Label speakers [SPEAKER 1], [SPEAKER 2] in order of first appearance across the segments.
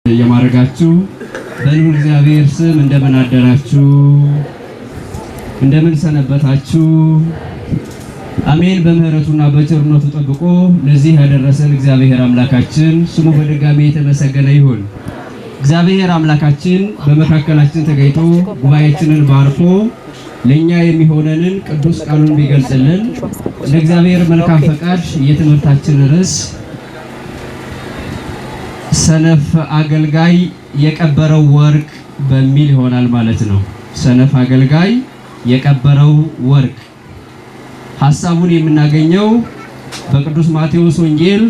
[SPEAKER 1] የማድረጋችሁ በልዑል እግዚአብሔር ስም እንደምን አደራችሁ? እንደምን ሰነበታችሁ? አሜን። በምህረቱና በቸርነቱ ጠብቆ ለዚህ ያደረሰን እግዚአብሔር አምላካችን ስሙ በድጋሚ የተመሰገነ ይሁን። እግዚአብሔር አምላካችን በመካከላችን ተገኝቶ ጉባኤችንን ባርኮ ለእኛ የሚሆነንን ቅዱስ ቃሉን ቢገልጽልን እንደ እግዚአብሔር መልካም ፈቃድ የትምህርታችን ርዕስ ሰነፍ አገልጋይ የቀበረው ወርቅ በሚል ይሆናል ማለት ነው። ሰነፍ አገልጋይ የቀበረው ወርቅ ሐሳቡን የምናገኘው በቅዱስ ማቴዎስ ወንጌል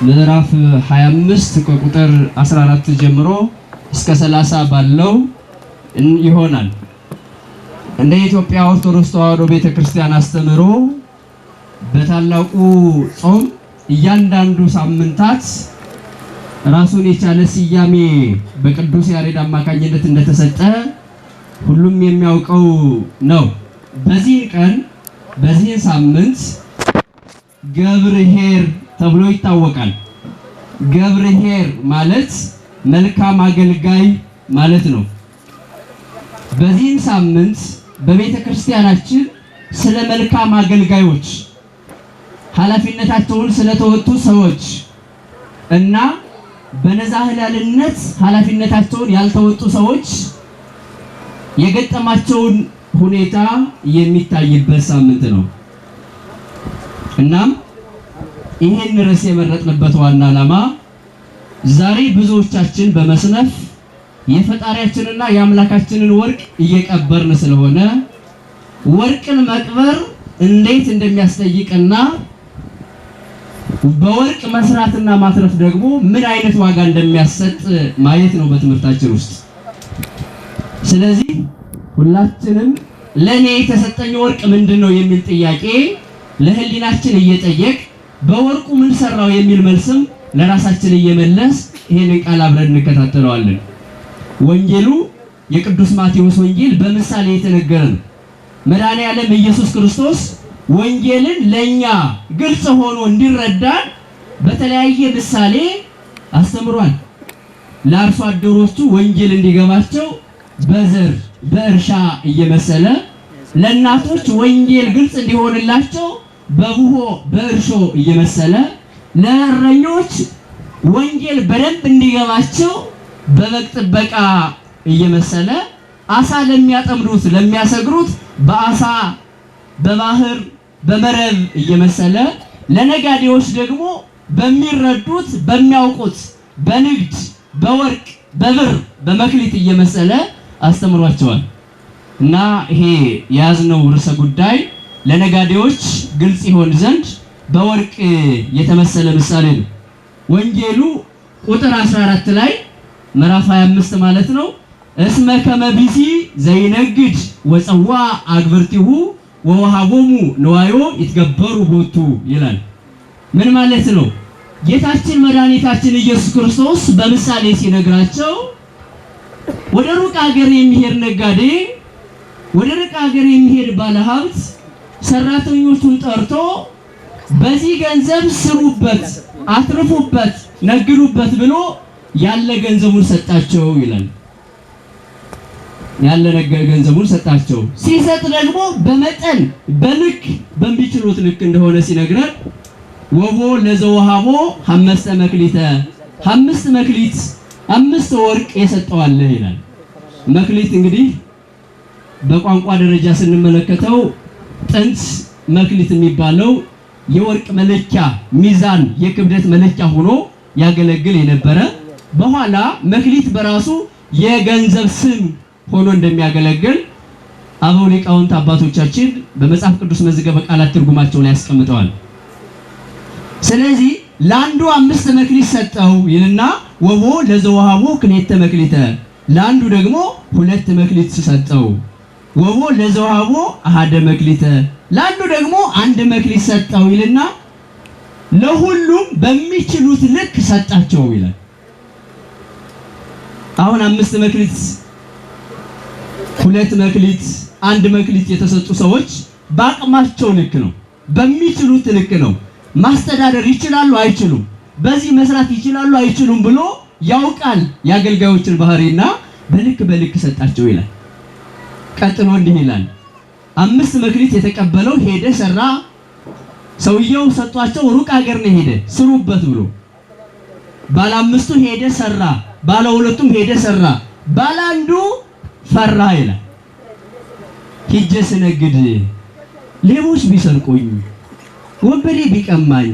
[SPEAKER 1] ምዕራፍ 25 ከቁጥር 14 ጀምሮ እስከ 30 ባለው ይሆናል። እንደ ኢትዮጵያ ኦርቶዶክስ ተዋሕዶ ቤተክርስቲያን አስተምህሮ በታላቁ ጾም እያንዳንዱ ሳምንታት ራሱን የቻለ ስያሜ በቅዱስ ያሬድ አማካኝነት እንደተሰጠ ሁሉም የሚያውቀው ነው። በዚህ ቀን በዚህ ሳምንት ገብርኄር ተብሎ ይታወቃል። ገብርኄር ማለት መልካም አገልጋይ ማለት ነው። በዚህም ሳምንት በቤተ ክርስቲያናችን ስለ መልካም አገልጋዮች ኃላፊነታቸውን ስለተወጡ ሰዎች እና በነዛህላልነት ኃላፊነታቸውን ያልተወጡ ሰዎች የገጠማቸውን ሁኔታ የሚታይበት ሳምንት ነው። እናም ይህን ርዕስ የመረጥንበት ዋና ዓላማ ዛሬ ብዙዎቻችን በመስነፍ የፈጣሪያችንና የአምላካችንን ወርቅ እየቀበርን ስለሆነ ወርቅን መቅበር እንዴት እንደሚያስጠይቅና በወርቅ መስራትና ማትረፍ ደግሞ ምን አይነት ዋጋ እንደሚያሰጥ ማየት ነው በትምህርታችን ውስጥ። ስለዚህ ሁላችንም ለእኔ የተሰጠኝ ወርቅ ምንድን ነው የሚል ጥያቄ ለሕሊናችን እየጠየቅ በወርቁ ምን ሰራው የሚል መልስም ለራሳችን እየመለስ ይሄንን ቃል አብረን እንከታተለዋለን። ወንጌሉ የቅዱስ ማቴዎስ ወንጌል በምሳሌ የተነገረ ነው። መድኃኔ ዓለም ኢየሱስ ክርስቶስ ወንጌልን ለኛ ግልጽ ሆኖ እንዲረዳን በተለያየ ምሳሌ አስተምሯል። ለአርሶ አደሮቹ ወንጌል እንዲገባቸው በዘር በእርሻ እየመሰለ፣ ለእናቶች ወንጌል ግልጽ እንዲሆንላቸው በቡሆ በእርሾ እየመሰለ፣ ለእረኞች ወንጌል በደንብ እንዲገባቸው በበግ ጥበቃ እየመሰለ፣ አሳ ለሚያጠምዱት ለሚያሰግሩት በአሳ በባህር በመረብ እየመሰለ፣ ለነጋዴዎች ደግሞ በሚረዱት በሚያውቁት በንግድ በወርቅ በብር በመክሊት እየመሰለ አስተምሯቸዋል። እና ይሄ የያዝነው ርዕሰ ጉዳይ ለነጋዴዎች ግልጽ ይሆን ዘንድ በወርቅ የተመሰለ ምሳሌ ነው። ወንጌሉ ቁጥር 14 ላይ ምዕራፍ 25 ማለት ነው። እስመ ከመ ቢሲ ዘይነግድ ወፀዋ አግብርቲሁ ወወሃቦሙ ንዋዮ ይትገበሩ ቦቱ ይላል። ምን ማለት ነው? ጌታችን መድኃኒታችን ኢየሱስ ክርስቶስ በምሳሌ ሲነግራቸው ወደ ሩቅ ሀገር የሚሄድ ነጋዴ፣ ወደ ሩቅ ሀገር የሚሄድ ባለሀብት ሰራተኞቹን ጠርቶ በዚህ ገንዘብ ስሩበት፣ አትርፉበት፣ ነግዱበት ብሎ ያለ ገንዘቡን ሰጣቸው ይላል። ያለ ገንዘቡን ሰጣቸው። ሲሰጥ ደግሞ በመጠን በልክ በሚችሉት ልክ እንደሆነ ሲነግረን ወቦ ለዘወሃቦ ሐመስተ መክሊተ አምስት መክሊት አምስት ወርቅ የሰጠዋለ ይላል። መክሊት እንግዲህ በቋንቋ ደረጃ ስንመለከተው ጥንት መክሊት የሚባለው የወርቅ መለኪያ ሚዛን፣ የክብደት መለኪያ ሆኖ ያገለግል የነበረ፣ በኋላ መክሊት በራሱ የገንዘብ ስም ሆኖ እንደሚያገለግል አበው ሊቃውንት አባቶቻችን በመጽሐፍ ቅዱስ መዝገበ ቃላት ትርጉማቸው ላይ ያስቀምጠዋል። ስለዚህ ለአንዱ 5 መክሊት ሰጠው ይልና ወቦ ለዘወሃቦ ክልኤተ መክሊተ፣ ለአንዱ ደግሞ 2 መክሊት ሰጠው። ወቦ ለዘወሃቦ አሐደ መክሊተ፣ ለአንዱ ደግሞ 1 መክሊት ሰጠው ይልና ለሁሉም በሚችሉት ልክ ሰጣቸው ይላል። አሁን 5 መክሊት፣ 2 መክሊት፣ 1 መክሊት የተሰጡ ሰዎች በአቅማቸው ልክ ነው፣ በሚችሉት ልክ ነው። ማስተዳደር ይችላሉ አይችሉም፣ በዚህ መስራት ይችላሉ አይችሉም ብሎ ያውቃል የአገልጋዮችን ባህሪና በልክ በልክ ሰጣቸው ይላል። ቀጥሎ እንዲህ ይላል፣ 5 መክሊት የተቀበለው ሄደ ሰራ። ሰውየው ሰጧቸው፣ ሩቅ ሀገር ነው ሄደ ስሩበት ብሎ። ባለ 5ቱ ሄደ ሰራ፣ ባለ 2ቱም ሄደ ሰራ፣ ባለ 1ዱ ፈራ ይላል። ሂጄ ስነግድ ሌቦች ቢሰርቁኝ፣ ወንበዴ ቢቀማኝ፣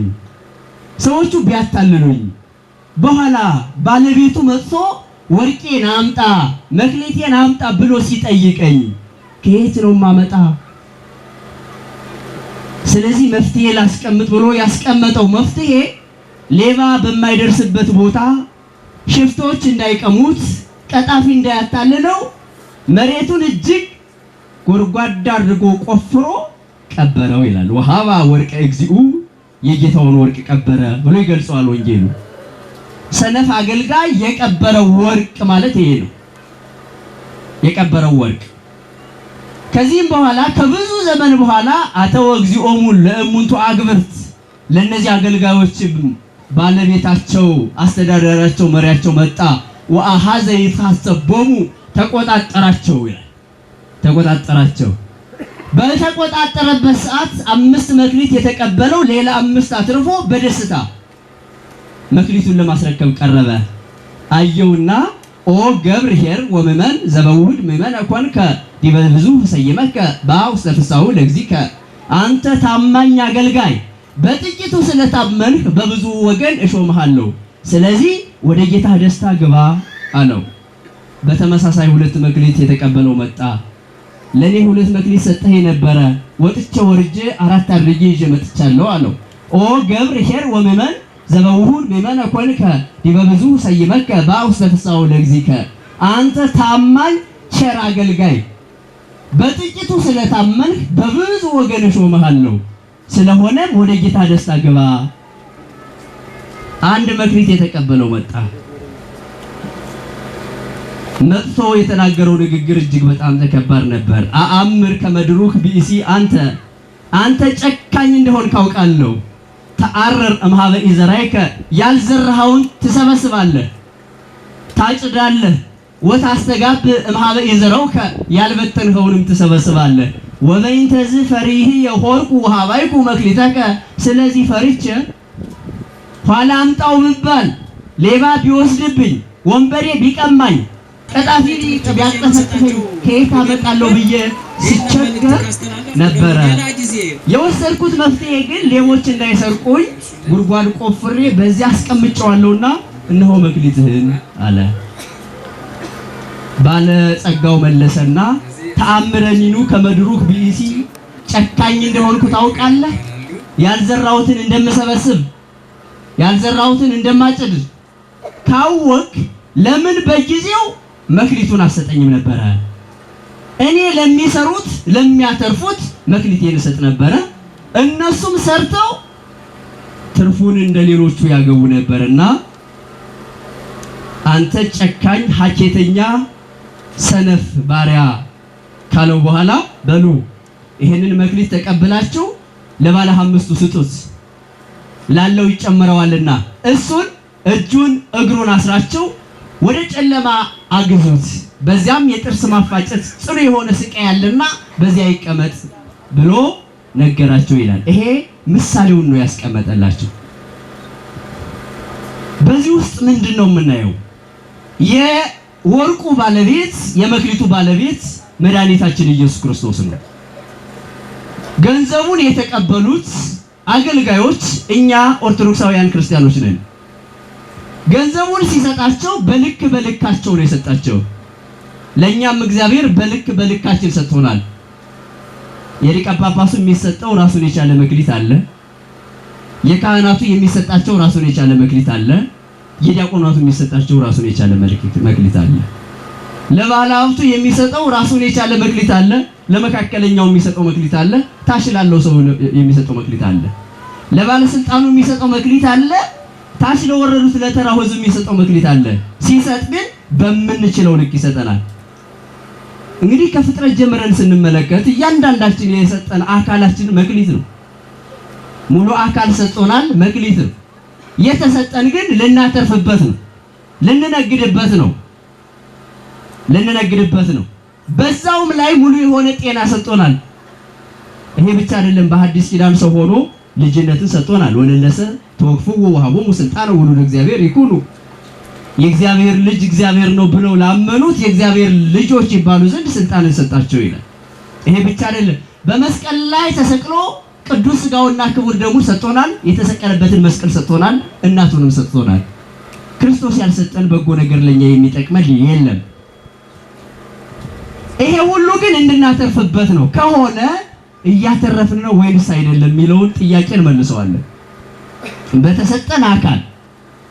[SPEAKER 1] ሰዎቹ ቢያታልሉኝ፣ በኋላ ባለቤቱ መጥቶ ወርቄን አምጣ መክሊቴን አምጣ ብሎ ሲጠይቀኝ ከየት ነው ማመጣ? ስለዚህ መፍትሄ ላስቀምጥ ብሎ ያስቀመጠው መፍትሄ ሌባ በማይደርስበት ቦታ ሽፍቶች እንዳይቀሙት፣ ቀጣፊ እንዳያታልለው መሬቱን እጅግ ጎድጓዳ አድርጎ ቆፍሮ ቀበረው ይላል። ወሃባ ወርቀ እግዚኡ፣ የጌታውን ወርቅ ቀበረ ብሎ ይገልጸዋል ወንጌሉ። ሰነፍ አገልጋይ የቀበረው ወርቅ ማለት ይሄ ነው፣ የቀበረው ወርቅ። ከዚህም በኋላ ከብዙ ዘመን በኋላ አተወ እግዚኦሙ ለእሙንቱ አግብርት፣ ለነዚህ አገልጋዮች ባለቤታቸው፣ አስተዳዳሪያቸው፣ መሪያቸው መጣ። ወአሐዘ ይትሐሰቦሙ፣ ተቆጣጠራቸው ይላል። ተቆጣጠራቸው። በተቆጣጠረበት ሰዓት 5 መክሊት የተቀበለው ሌላ 5 አትርፎ በደስታ መክሊቱን ለማስረከብ ቀረበ። አየውና ኦ ገብር ኄር ወምእመን ዘበውሁድ ምእመነ ኮንከ ዲበ ብዙኅ ሰይመከ ባእ ውስተ ፍሥሓሁ ለእግዚእከ፣ አንተ ታማኝ አገልጋይ በጥቂቱ ስለታመንህ በብዙ ወገን እሾምሃለሁ፣ ስለዚህ ወደ ጌታ ደስታ ግባ አለው። በተመሳሳይ 2 መክሊት የተቀበለው መጣ። ለኔ 2 መክሊት ሰጠህ ነበረ፣ ወጥቼ ወርጄ 4 አድርጌ ይዤ መጥቻለሁ አለው። ኦ ገብር ኄር ወምእመን ዘበውሁድ ምእመነ ኮንከ ዲበ ብዙኅ ሰይመከ ባእ ውስተ ፍሥሓሁ ለእግዚእከ፣ አንተ ታማኝ ቸር አገልጋይ በጥቂቱ ስለታመንህ በብዙ ወገን እሾምሃለሁ፣ ስለሆነም ወደ ጌታ ደስታ ግባ። 1 መክሊት የተቀበለው መጣ። መጥቶ የተናገረው ንግግር እጅግ በጣም ተከባድ ነበር። አአምር ከመድሩክ ቢእሲ አንተ፣ አንተ ጨካኝ እንደሆንክ አውቃለሁ። ተአረር እምሃበ ኢዘራይከ፣ ያልዘራኸውን ትሰበስባለህ፣ ታጭዳለህ። ወታስተጋብ እምሃበ ኢዘረውከ፣ ያልበተንኸውንም ትሰበስባለህ። ወበይንተዝ ፈሪህ የሆርኩ ወሃባይኩ መክሊተከ፣ ስለዚህ ፈርቼ ኋላ አምጣው ብባል ሌባ ቢወስድብኝ፣ ወንበዴ ቢቀማኝ፣ ቀጣፊ ቢያጠፈጥፈኝ ከየት አመጣለሁ ብዬ ሲቸገር ነበረ። የወሰድኩት መፍትሄ ግን ሌቦች እንዳይሰርቁኝ ጉድጓድ ቆፍሬ በዚያ አስቀምጨዋለሁና እነሆ መክሊትህን አለ። ባለ ጸጋው መለሰና ተአምረኒኑ ከመድሩክ ቢኢሲ፣ ጨካኝ እንደሆንኩ ታውቃለህ። ያልዘራሁትን እንደምሰበስብ ያልዘራሁትን እንደማጭድ ካወቅ ለምን በጊዜው መክሊቱን አሰጠኝም ነበረ? እኔ ለሚሰሩት ለሚያተርፉት መክሊቴን እሰጥ ነበረ፣ እነሱም ሰርተው ትርፉን እንደሌሎቹ ያገቡ ነበርና አንተ ጨካኝ ሀኬተኛ ሰነፍ ባሪያ ካለው በኋላ በሉ ይሄንን መክሊት ተቀብላችሁ ለባለ 5ቱ ስጡት፣ ላለው ይጨምረዋልና እሱን እጁን እግሩን አስራችሁ ወደ ጨለማ አግዙት፣ በዚያም የጥርስ ማፋጨት ጽኑ የሆነ ስቃይ ያለና በዚያ ይቀመጥ ብሎ ነገራቸው ይላል። ይሄ ምሳሌውን ነው ያስቀመጠላቸው። በዚህ ውስጥ ምንድነው የምናየው? የወርቁ ባለቤት የመክሊቱ ባለቤት መድኃኒታችን ኢየሱስ ክርስቶስ ነው። ገንዘቡን የተቀበሉት አገልጋዮች እኛ ኦርቶዶክሳውያን ክርስቲያኖች ነን። ገንዘቡን ሲሰጣቸው በልክ በልካቸው ነው የሰጣቸው። ለእኛም እግዚአብሔር በልክ በልካችን ሰጥቶናል። የሊቀ ጳጳሱ የሚሰጠው ራሱን የቻለ መክሊት አለ። የካህናቱ የሚሰጣቸው ራሱን የቻለ መክሊት አለ። የዲያቆናቱ የሚሰጣቸው ራሱን የቻለ መክሊት አለ። ለባለ ሀብቱ የሚሰጠው ራሱን የቻለ መክሊት አለ። ለመካከለኛው የሚሰጠው መክሊት አለ። ታች ላለው ሰው የሚሰጠው መክሊት አለ። ለባለስልጣኑ የሚሰጠው መክሊት አለ። ታች ለወረዱት ለተራው ሕዝብ የሚሰጠው መክሊት አለ። ሲሰጥ ግን በምንችለው ልክ ይሰጠናል። እንግዲህ ከፍጥረት ጀምረን ስንመለከት እያንዳንዳችን የሰጠን አካላችን መክሊት ነው። ሙሉ አካል ሰጥቶናል፣ መክሊት ነው። የተሰጠን ግን ልናተርፍበት ነው፣ ልንነግድበት ነው፣ ልንነግድበት ነው። በዛውም ላይ ሙሉ የሆነ ጤና ሰጥቶናል። ይሄ ብቻ አይደለም፣ በሐዲስ ኪዳን ሰው ሆኖ ልጅነትን ሰጥቶናል። ወለለሰ ተወክፉ ወሃቦሙ ስልጣነ ውሉደ እግዚአብሔር ይኩኑ፣ የእግዚአብሔር ልጅ እግዚአብሔር ነው ብለው ላመኑት የእግዚአብሔር ልጆች ይባሉ ዘንድ ስልጣንን ሰጣቸው ይላል። ይሄ ብቻ አይደለም፣ በመስቀል ላይ ተሰቅሎ ቅዱስ ስጋውና ክቡር ደሙ ሰጥቶናል። የተሰቀለበትን መስቀል ሰጥቶናል። እናቱንም ሰጥቶናል። ክርስቶስ ያልሰጠን በጎ ነገር ለኛ የሚጠቅመን የለም። ይሄ ሁሉ ግን እንድናተርፍበት ነው። ከሆነ እያተረፍን ነው ወይንስ አይደለም የሚለውን ጥያቄ እንመልሰዋለን። በተሰጠን አካል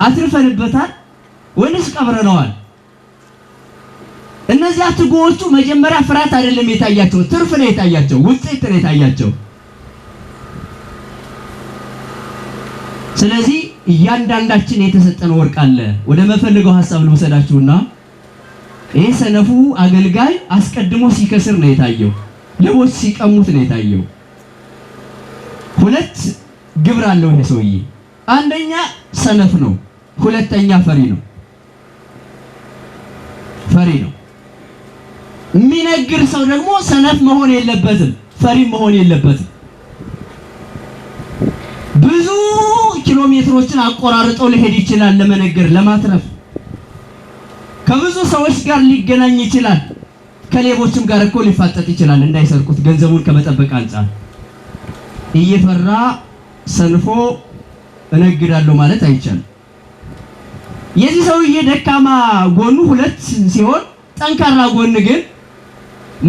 [SPEAKER 1] አትርፈንበታል ወይንስ ቀብረነዋል? እነዚያ ትጉዎቹ መጀመሪያ ፍርሃት አይደለም የታያቸው፣ ትርፍ ነው የታያቸው፣ ውጤት ነው የታያቸው። ስለዚህ እያንዳንዳችን የተሰጠን ወርቅ አለ። ወደ መፈልገው ሐሳብ ልውሰዳችሁና ይህ ሰነፉ አገልጋይ አስቀድሞ ሲከስር ነው የታየው። ሌቦች ሲቀሙት ነው የታየው። ሁለት ግብር አለው ይሄ ሰውዬ። አንደኛ ሰነፍ ነው፣ ሁለተኛ ፈሪ ነው። ፈሪ ነው። የሚነግር ሰው ደግሞ ሰነፍ መሆን የለበትም፣ ፈሪ መሆን የለበትም። ብዙ ኪሎ ሜትሮችን አቆራርጠው ሊሄድ ይችላል ለመነገር ለማትረፍ። ከብዙ ሰዎች ጋር ሊገናኝ ይችላል። ከሌቦችም ጋር እኮ ሊፋጠጥ ይችላል እንዳይሰርቁት ገንዘቡን ከመጠበቅ አንጻር። እየፈራ ሰንፎ እነግዳለሁ ማለት አይቻልም። የዚህ ሰውዬ ደካማ ጎኑ ሁለት ሲሆን ጠንካራ ጎን ግን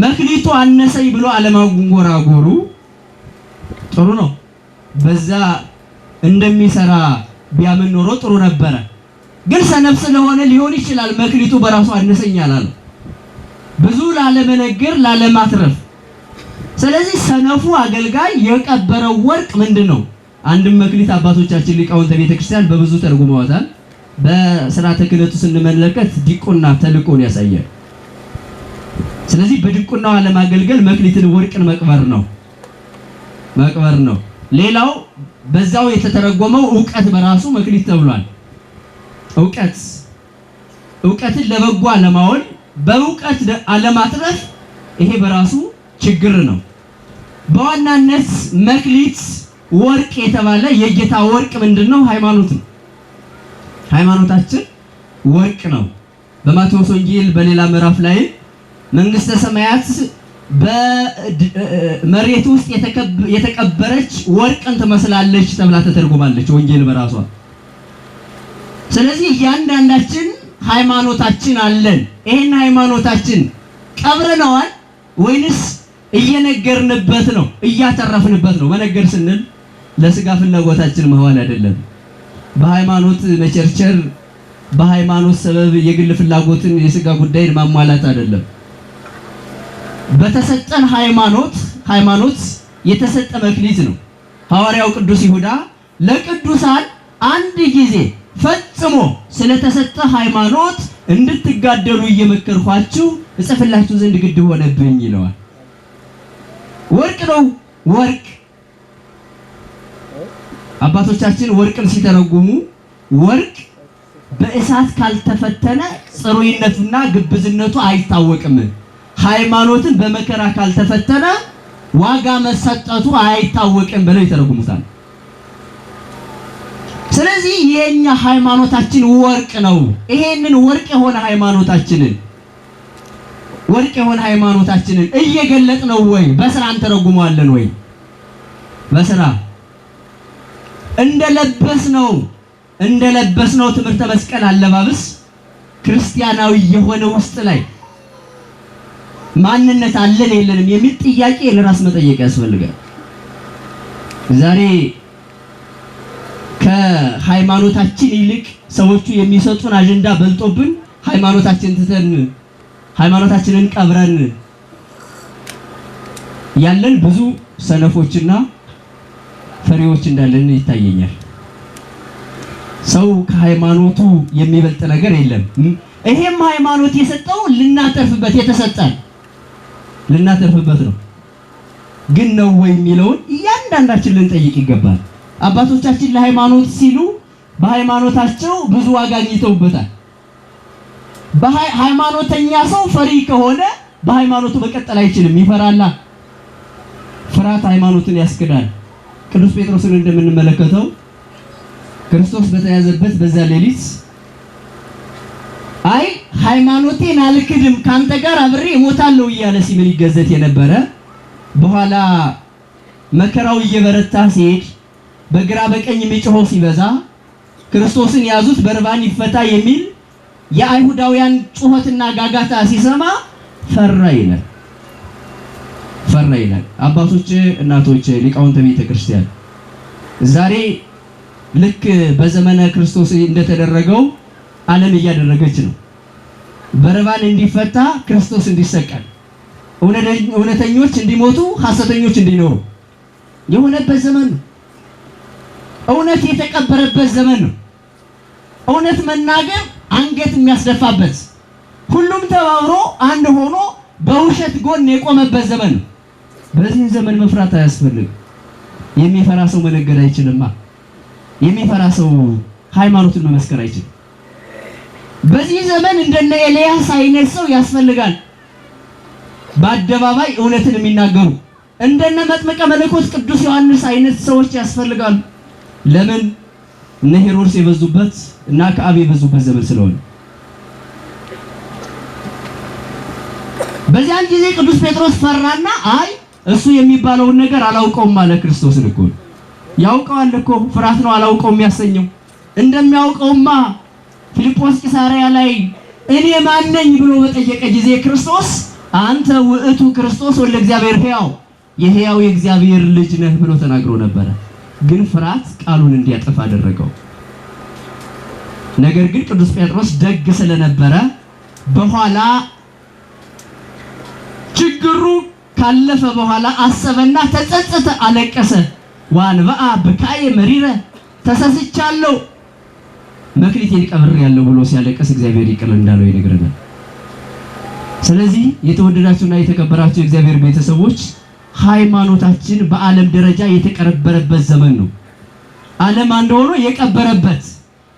[SPEAKER 1] መክሊቱ አነሰኝ ብሎ አለማንጎራጎሩ ጥሩ ነው። በዛ እንደሚሰራ ቢያምን ኖሮ ጥሩ ነበረ። ግን ሰነፍ ስለሆነ ሊሆን ይችላል መክሊቱ በራሱ አነሰኝ አላለም። ብዙ ላለመነገር ላለማትረፍ። ስለዚህ ሰነፉ አገልጋይ የቀበረው ወርቅ ምንድን ነው? አንድም መክሊት አባቶቻችን ሊቃውንተ ቤተክርስቲያን በብዙ ተርጉመዋታል። በስርዓተ ክህነቱ ስንመለከት ዲቁና ተልእኮን ያሳያል። ስለዚህ በዲቁናው አለማገልገል መክሊትን ወርቅን መቅበር ነው መቅበር ነው። ሌላው በዛው የተተረጎመው እውቀት በራሱ መክሊት ተብሏል። እውቀት እውቀትን ለበጎ አለማወል በእውቀት አለማትረፍ ይሄ በራሱ ችግር ነው። በዋናነት መክሊት ወርቅ የተባለ የጌታ ወርቅ ምንድን ነው? ሃይማኖት ነው። ሃይማኖታችን ወርቅ ነው። በማቴዎስ ወንጌል በሌላ ምዕራፍ ላይ መንግስተ ሰማያት በመሬት ውስጥ የተቀበረች ወርቅን ትመስላለች ተብላ ተተርጉማለች ወንጌል በራሷ። ስለዚህ እያንዳንዳችን ሃይማኖታችን አለን። ይሄን ሃይማኖታችን ቀብረነዋል ወይንስ እየነገርንበት ነው? እያተረፍንበት ነው? መነገር ስንል ለስጋ ፍላጎታችን መዋል አይደለም። በሃይማኖት መቸርቸር፣ በሃይማኖት ሰበብ የግል ፍላጎትን የስጋ ጉዳይን ማሟላት አይደለም። በተሰጠን ሃይማኖት ሃይማኖት የተሰጠ መክሊት ነው። ሐዋርያው ቅዱስ ይሁዳ ለቅዱሳን አንድ ጊዜ ፈጽሞ ስለተሰጠ ሃይማኖት እንድትጋደሉ እየመከርኳችሁ እጽፍላችሁ ዘንድ ግድ ሆነብኝ ይለዋል። ወርቅ ነው ወርቅ። አባቶቻችን ወርቅን ሲተረጉሙ ወርቅ በእሳት ካልተፈተነ ጽሩይነቱና ግብዝነቱ አይታወቅም። ሃይማኖትን በመከራ ካልተፈተነ ዋጋ መሰጠቱ አይታወቅም ብለው ይተረጉሙታል። ስለዚህ የኛ ሃይማኖታችን ወርቅ ነው። ይሄንን ወርቅ የሆነ ሃይማኖታችንን ወርቅ የሆነ ሃይማኖታችንን እየገለጥ ነው ወይ? በስራ እንተረጉመዋለን ወይ? በስራ እንደለበስ ነው ትምህርተ መስቀል አለባበስ ክርስቲያናዊ የሆነ ውስጥ ላይ ማንነት አለን የለንም የሚል ጥያቄ ለራስ መጠየቅ ያስፈልጋል። ዛሬ ከሃይማኖታችን ይልቅ ሰዎቹ የሚሰጡን አጀንዳ በልጦብን ሃይማኖታችን ትተን ሃይማኖታችንን ቀብረን ያለን ብዙ ሰነፎችና ፈሪዎች እንዳለን ይታየኛል። ሰው ከሃይማኖቱ የሚበልጥ ነገር የለም። ይሄም ሃይማኖት የሰጠው ልናተርፍበት የተሰጠን ልናተርፍበት ነው። ግን ነው ወይ የሚለውን እያንዳንዳችን ልንጠይቅ ይገባል። አባቶቻችን ለሃይማኖት ሲሉ በሃይማኖታቸው ብዙ ዋጋ አግኝተውበታል። በሃይማኖተኛ ሰው ፈሪ ከሆነ በሃይማኖቱ መቀጠል አይችልም፣ ይፈራላ። ፍርሃት ሃይማኖትን ያስክዳል። ቅዱስ ጴጥሮስን እንደምንመለከተው ክርስቶስ በተያዘበት በዛ ሌሊት አይ ሃይማኖቴን አልክድም ካንተ ጋር አብሬ እሞታለሁ እያለ ሲምል ይገዘት የነበረ በኋላ መከራው እየበረታ ሲሄድ በግራ በቀኝ የሚጮኸው ሲበዛ ክርስቶስን ያዙት በርባን ይፈታ የሚል የአይሁዳውያን ጩኸትና ጋጋታ ሲሰማ ፈራ ይላል። ፈራ ይላል። አባቶች፣ እናቶች፣ ሊቃውንተ ቤተ ክርስቲያን ዛሬ ልክ በዘመነ ክርስቶስ እንደተደረገው ዓለም እያደረገች ነው። በርባን እንዲፈታ ክርስቶስ እንዲሰቀል፣ እውነተኞች እንዲሞቱ ሐሰተኞች እንዲኖሩ የሆነበት ዘመን ነው። እውነት የተቀበረበት ዘመን ነው። እውነት መናገር አንገት የሚያስደፋበት ሁሉም ተባብሮ አንድ ሆኖ በውሸት ጎን የቆመበት ዘመን ነው። በዚህ ዘመን መፍራት አያስፈልግም። የሚፈራ ሰው መነገድ አይችልማ። የሚፈራ ሰው ሃይማኖትን መመስከር አይችልም። በዚህ ዘመን እንደነ ኤልያስ አይነት ሰው ያስፈልጋል። በአደባባይ እውነትን የሚናገሩ እንደነ መጥምቀ መለኮት ቅዱስ ዮሐንስ አይነት ሰዎች ያስፈልጋሉ። ለምን? እነ ሄሮድስ የበዙበት እና አክዓብ የበዙበት ዘመን ስለሆነ። በዚያን ጊዜ ቅዱስ ጴጥሮስ ፈራና አይ እሱ የሚባለውን ነገር አላውቀውም አለ። ክርስቶስን እኮ ያውቀዋል እኮ ፍርሃት ነው አላውቀውም የሚያሰኘው። እንደሚያውቀውማ ፊልጶስ ቂሳርያ ላይ እኔ ማን ነኝ ብሎ በጠየቀ ጊዜ ክርስቶስ አንተ ውእቱ ክርስቶስ ወልደ እግዚአብሔር ሕያው የሕያው የእግዚአብሔር ልጅ ነህ ብሎ ተናግሮ ነበረ። ግን ፍርሃት ቃሉን እንዲያጠፋ አደረገው። ነገር ግን ቅዱስ ጴጥሮስ ደግ ስለነበረ በኋላ ችግሩ ካለፈ በኋላ አሰበና ተጸጸተ፣ አለቀሰ። ወአንብአ ብካየ መሪረ ተሰስቻለሁ፣ መክሊቴን ቀብሬያለሁ ብሎ ሲያለቅስ እግዚአብሔር ይቅር እንዳለው ይነግረናል። ስለዚህ የተወደዳችሁና የተከበራችሁ የእግዚአብሔር ቤተሰቦች ሃይማኖታችን በዓለም ደረጃ የተቀበረበት ዘመን ነው። ዓለም አንድ ሆኖ የቀበረበት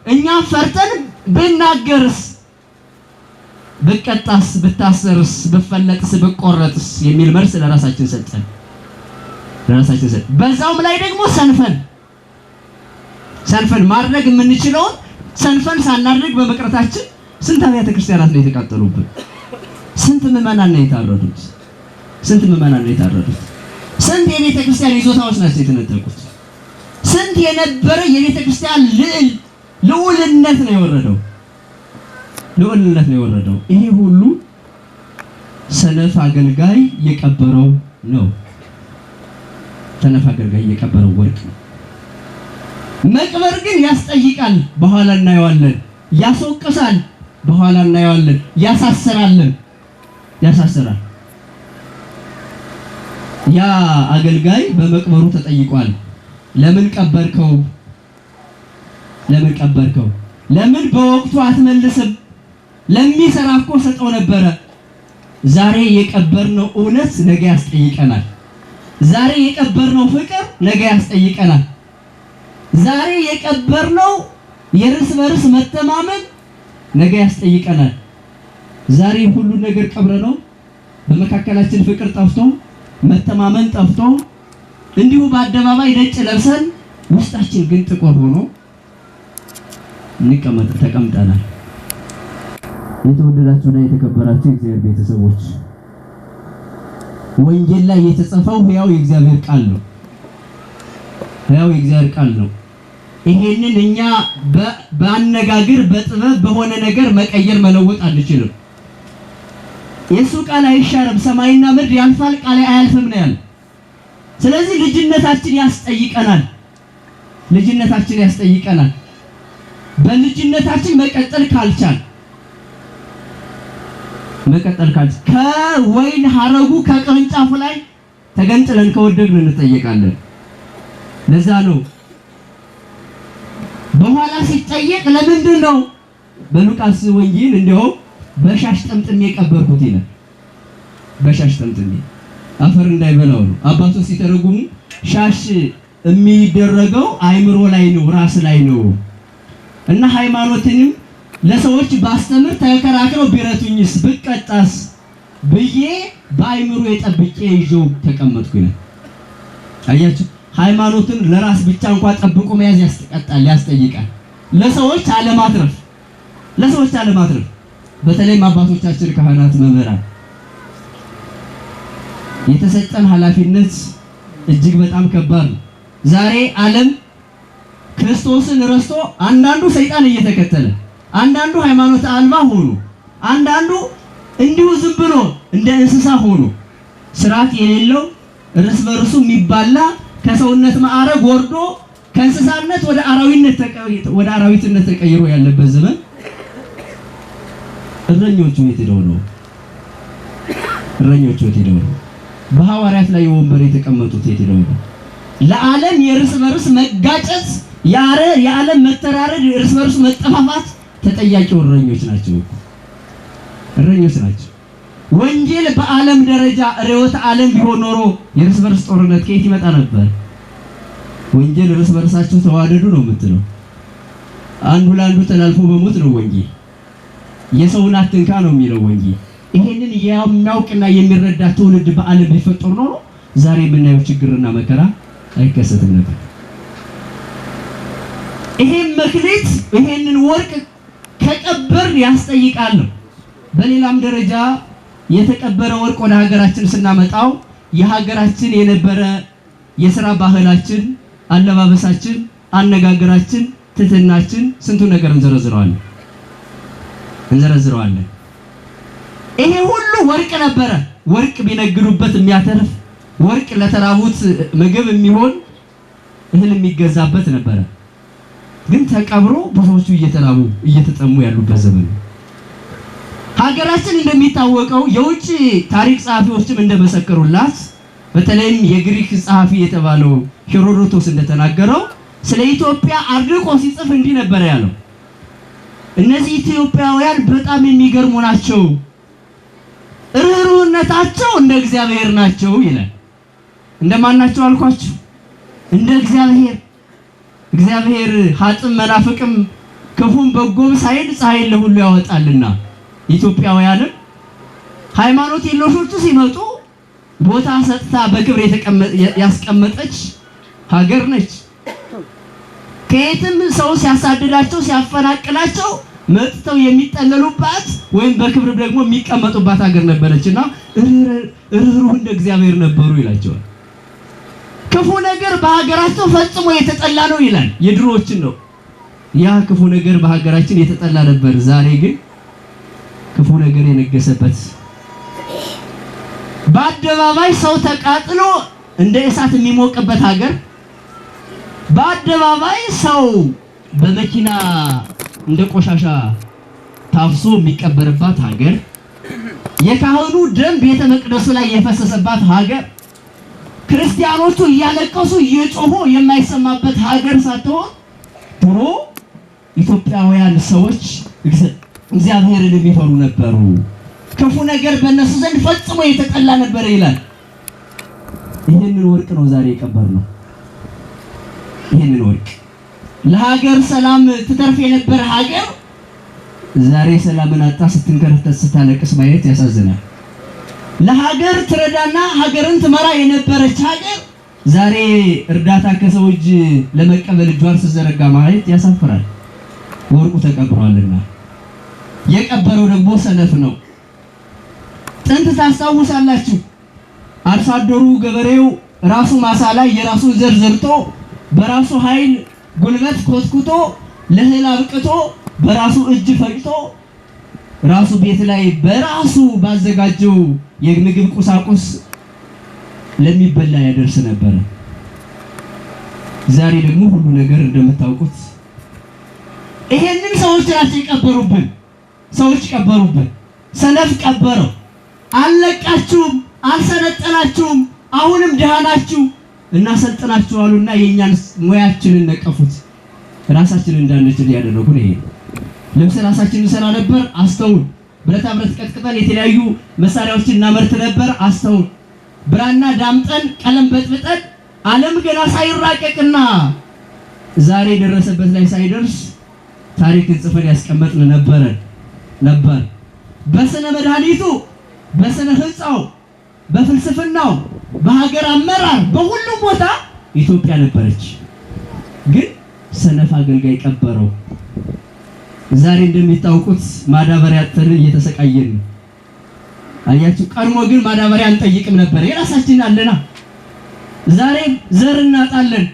[SPEAKER 1] እኛ ፈርተን ብናገርስ ብቀጣስ ብታሰርስ ብፈለጥስ ብቆረጥስ የሚል መልስ ለራሳችን ሰጠን ለራሳችን ሰጠን። በዛውም ላይ ደግሞ ሰንፈን ሰንፈን ማድረግ የምንችለውን ሰንፈን ሳናድርግ በመቅረታችን ስንት አብያተ ክርስቲያናት ነው የተቃጠሉብን? ስንት ምዕመናን ነው የታረዱት? ስንት ምዕመናን ነው የታረዱት? ስንት የቤተ ክርስቲያን ይዞታዎች ናቸው የተነጠቁት? ስንት የነበረ የቤተ ክርስቲያን ልዑልነት ነው የወረደው ልዑልነት ነው የወረደው። ይሄ ሁሉ ሰነፍ አገልጋይ የቀበረው ነው። ሰነፍ አገልጋይ የቀበረው ወርቅ ነው። መቅበር ግን ያስጠይቃል፣ በኋላ እናየዋለን። ያስወቅሳል፣ በኋላ እናየዋለን። ያሳስራለን፣ ያሳስራል። ያ አገልጋይ በመቅበሩ ተጠይቋል። ለምን ቀበርከው? ለምን ቀበርከው? ለምን በወቅቱ አትመልስም? ለሚሰራ እኮ ሰጠው ነበረ። ዛሬ የቀበርነው እውነት ነገ ያስጠይቀናል። ዛሬ የቀበርነው ፍቅር ነገ ያስጠይቀናል። ዛሬ የቀበርነው የእርስ በርስ መተማመን ነገ ያስጠይቀናል። ዛሬ ሁሉን ነገር ቀብረነው በመካከላችን ፍቅር ጠፍቶ መተማመን ጠፍቶ እንዲሁ በአደባባይ ነጭ ለብሰን ውስጣችን ግን ጥቁር ሆኖ እንቀመጥ ተቀምጠናል። የተወደዳችሁና የተከበራችሁ የእግዚአብሔር ቤተሰቦች፣ ወንጌል ላይ የተጻፈው ሕያው የእግዚአብሔር ቃል ነው። ሕያው የእግዚአብሔር ቃል ነው። ይሄንን እኛ በአነጋገር፣ በጥበብ፣ በሆነ ነገር መቀየር መለወጥ አንችልም። የእሱ ቃል አይሻርም። ሰማይና ምድር ያልፋል፣ ቃል አያልፍም ነው ያለው። ስለዚህ ልጅነታችን ያስጠይቀናል። ልጅነታችን ያስጠይቀናል። በልጅነታችን መቀጠል ካልቻል ከወይን ሐረጉ ከቅርንጫፉ ላይ ተገንጥለን ከወደቅን እንጠየቃለን። ለዛ ነው በኋላ ሲጠየቅ ለምንድን ነው በሉቃስ ወንጌል እንዲያውም በሻሽ ጠምጥሜ ቀበርኩት ይላል። በሻሽ ጠምጥሜ አፈር እንዳይበላው ነው። አባቶች ሲተረጉሙ ሻሽ የሚደረገው አይምሮ ላይ ነው፣ ራስ ላይ ነው። እና ሃይማኖትንም ለሰዎች ባስተምር ተከራክረው ቢረቱኝስ ብቀጣስ ብዬ በአይምሮ የጠብቄ ይዤው ተቀመጥኩ ይላል። አያችሁ፣ ሃይማኖትን ለራስ ብቻ እንኳን ጠብቆ መያዝ ያስቀጣል፣ ያስጠይቃል። ለሰዎች አለማትረፍ፣ ለሰዎች አለማትረፍ፣ በተለይም አባቶቻችን ካህናት፣ መምህራን የተሰጠን ኃላፊነት እጅግ በጣም ከባድ ነው። ዛሬ ዓለም ክርስቶስን ረስቶ አንዳንዱ ሰይጣን እየተከተለ፣ አንዳንዱ ሃይማኖት አልባ ሆኖ፣ አንዳንዱ እንዲሁ ዝም ብሎ እንደ እንስሳ ሆኖ፣ ስርዓት የሌለው፣ እርስ በርሱ የሚባላ፣ ከሰውነት ማዕረግ ወርዶ ከእንስሳነት ወደ አራዊትነት ተቀይሮ ያለበት ዘመን፣ እረኞቹ የት ሄደው ነው? እረኞቹ የት ሄደው ነው? በሐዋርያት ላይ ወንበር የተቀመጡት የት ሄደው ነው? ለዓለም የእርስ በርስ መጋጨት፣ የዓለም መተራረድ፣ የእርስ በርስ መጠፋፋት ተጠያቂው እረኞች ናቸው። እረኞች ናቸው። ወንጌል በዓለም ደረጃ ርዕዮተ ዓለም ቢሆን ኖሮ የእርስ በርስ ጦርነት ከየት ይመጣ ነበር? ወንጌል እርስ በርሳችሁ ተዋደዱ ነው የምትለው። አንዱ ለአንዱ ተላልፎ በሞት ነው ወንጌል። የሰውን አትንካ ነው የሚለው ወንጌል። ይሄንን የሚያውቅና የሚረዳ ትውልድ በዓለም ቢፈጠር ኖሮ ዛሬ የምናየው ችግርና መከራ አይከሰትም ነበር። ይሄን መክሊት፣ ይሄንን ወርቅ ከቀበር ያስጠይቃል ነው። በሌላም ደረጃ የተቀበረ ወርቅ ወደ ሀገራችን ስናመጣው የሀገራችን የነበረ የስራ ባህላችን፣ አለባበሳችን፣ አነጋገራችን፣ ትህትናችን፣ ስንቱ ነገር እንዘረዝረዋለን እንዘረዝረዋለን። ይሄ ሁሉ ወርቅ ነበረ። ወርቅ ቢነግዱበት የሚያተርፍ፣ ወርቅ ለተራቡት ምግብ የሚሆን፣ እህል የሚገዛበት ነበረ። ግን ተቀብሮ ብዙዎቹ እየተራቡ እየተጠሙ ያሉበት ዘመን ነው። ሀገራችን እንደሚታወቀው የውጭ ታሪክ ጸሐፊዎችም እንደመሰከሩላት፣ በተለይም የግሪክ ጸሐፊ የተባለው ሄሮዶቶስ እንደተናገረው፣ ስለ ኢትዮጵያ አድንቆ ሲጽፍ እንዲህ ነበረ ያለው፦ "እነዚህ ኢትዮጵያውያን በጣም የሚገርሙ ናቸው፣ ርኅሩህነታቸው እንደ እግዚአብሔር ናቸው" ይላል። እንደማን ናቸው አልኳችሁ? እንደ እግዚአብሔር። እግዚአብሔር ኃጥእም መናፍቅም ክፉም በጎም ሳይል ፀሐይን ለሁሉ ያወጣልና ኢትዮጵያውያንም ሃይማኖት የለሾቹ ሲመጡ ቦታ ሰጥታ በክብር ያስቀመጠች ሀገር ነች። ከየትም ሰው ሲያሳድዳቸው፣ ሲያፈናቅላቸው መጥተው የሚጠለሉባት ወይም በክብር ደግሞ የሚቀመጡባት ሀገር ነበረችና ርኅሩህ እንደ እግዚአብሔር ነበሩ ይላቸዋል። ክፉ ነገር በሀገራቸው ፈጽሞ የተጠላ ነው ይላል። የድሮዎችን ነው። ያ ክፉ ነገር በሀገራችን የተጠላ ነበር። ዛሬ ግን ክፉ ነገር የነገሰበት፣ በአደባባይ ሰው ተቃጥሎ እንደ እሳት የሚሞቅበት ሀገር፣ በአደባባይ ሰው በመኪና እንደ ቆሻሻ ታፍሶ የሚቀበርባት ሀገር፣ የካህኑ ደም ቤተ መቅደሱ ላይ የፈሰሰባት ሀገር፣ ክርስቲያኖቹ እያለቀሱ እየጮሁ የማይሰማበት ሀገር ሳትሆን፣ ድሮ ኢትዮጵያውያን ሰዎች እግዚአብሔርን የሚፈሩ ነበሩ። ክፉ ነገር በእነሱ ዘንድ ፈጽሞ የተጠላ ነበረ ይላል። ይህንን ወርቅ ነው ዛሬ የቀበርነው። ይህንን ወርቅ፣ ለሀገር ሰላም ትተርፍ የነበረ ሀገር ዛሬ ሰላምን አጥታ ስትንከረተት ስታለቅስ ማየት ያሳዝናል። ለሀገር ትረዳና ሀገርን ትመራ የነበረች ሀገር ዛሬ እርዳታ ከሰው እጅ ለመቀበል እጇን ስትዘረጋ ማየት ያሳፍራል። ወርቁ ተቀብሯልና። የቀበረው ደግሞ ሰነፍ ነው። ጥንት ታስታውሳላችሁ፣ አርሶ አደሩ ገበሬው ራሱ ማሳ ላይ የራሱን ዘር ዘርቶ በራሱ ኃይል ጉልበት ኮትኩቶ ለእህል አብቅቶ በራሱ እጅ ፈጭቶ ራሱ ቤት ላይ በራሱ ባዘጋጀው የምግብ ቁሳቁስ ለሚበላ ያደርስ ነበረ። ዛሬ ደግሞ ሁሉ ነገር እንደምታውቁት ይሄንን ሰዎች ናቸው የቀበሩብን። ሰዎች ቀበሩብን። ሰነፍ ቀበረው። አልለቃችሁም፣ አልሰለጠናችሁም፣ አሁንም ድሃ ናችሁ፣ እናሰልጥናችሁ አሉና የእኛን ሙያችንን ነቀፉት። ራሳችንን እንዳንችል ያደረጉን ይሄ ልብስ ራሳችንን እንሰራ ነበር፣ አስተውል። ብረታ ብረት ቀጥቅጠን የተለያዩ መሳሪያዎችን እናመርት ነበር፣ አስተውል። ብራና ዳምጠን ቀለም በጥብጠን ዓለም ገና ሳይራቀቅና ዛሬ የደረሰበት ላይ ሳይደርስ ታሪክን ጽፈን ያስቀመጥን ነበር። በስነ መድኃኒቱ፣ በስነ ህንፃው፣ በፍልስፍናው፣ በሀገር አመራር፣ በሁሉም ቦታ ኢትዮጵያ ነበረች። ግን ሰነፍ አገልጋይ ቀበረው። ዛሬ እንደሚታወቁት ማዳበሪያ አጥተን እየተሰቃየን ነው። አያችሁ፣ ቀድሞ ግን ማዳበሪያ አንጠይቅም ነበር፣ የራሳችን አለና። ዛሬ ዘር እናጣለን፣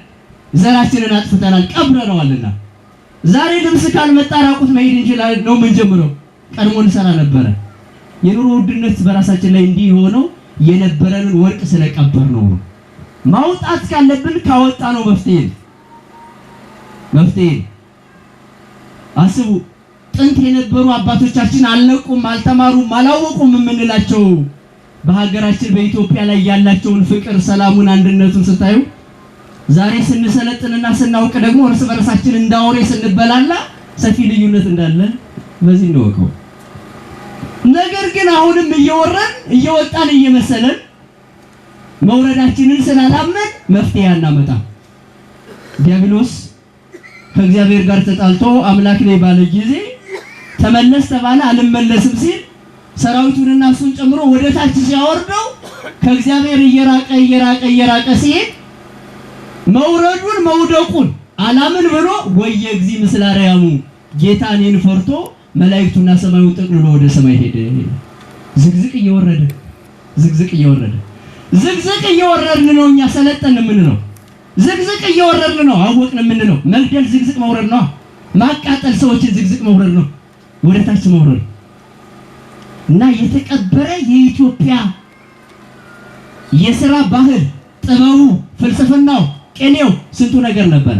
[SPEAKER 1] ዘራችንን አጥፍተናል፣ ቀብረነዋልና። ዛሬ ልብስ ካልመጣ ራቁት መሄድ እንችላለን ነው የምንጀምረው። ቀድሞ እንሰራ ነበረ። የኑሮ ውድነት በራሳችን ላይ እንዲህ የሆነው የነበረንን ወርቅ ስለቀበር ነው። ማውጣት ካለብን ካወጣ ነው መፍትሄ መፍትሄ። አስቡ፣ ጥንት የነበሩ አባቶቻችን አልነቁም፣ አልተማሩም፣ አላወቁም የምንላቸው በሀገራችን በኢትዮጵያ ላይ ያላቸውን ፍቅር፣ ሰላሙን፣ አንድነቱን ስታዩ ዛሬ ስንሰለጥንና ስናውቅ ደግሞ እርስ በርሳችን እንዳወሬ ስንበላላ ሰፊ ልዩነት እንዳለ በዚህ እንወቀው። ነገር ግን አሁንም እየወረን እየወጣን እየመሰለን መውረዳችንን ስላላመን መፍትሄ አናመጣም። ዲያብሎስ ከእግዚአብሔር ጋር ተጣልቶ አምላክ ነኝ ባለ ጊዜ ተመለስ ተባለ፣ አልመለስም ሲል ሰራዊቱንና እሱን ጨምሮ ወደ ታች ሲያወርደው ከእግዚአብሔር እየራቀ እየራቀ እየራቀ ሲሄድ መውረዱን መውደቁን አላምን ብሎ ወየ እግዚእ ምስለ አርያሙ ጌታ እኔን ፈርቶ መላእክቱና ሰማዩን ጠቅልሎ ወደ ሰማይ ሄደ። ዝግዝቅ እየወረደ ዝግዝቅ እየወረደ ዝግዝቅ እየወረድን ነው። እኛ ሰለጠን የምንለው ዝግዝቅ እየወረድን ነው። አወቅን የምንለው መግደል ዝግዝቅ መውረድ ነው። ማቃጠል ሰዎችን ዝግዝቅ መውረድ ነው። ወደ ታች መውረድ እና የተቀበረ የኢትዮጵያ የስራ ባህል ጥበቡ፣ ፍልስፍናው፣ ቅኔው ስንቱ ነገር ነበር።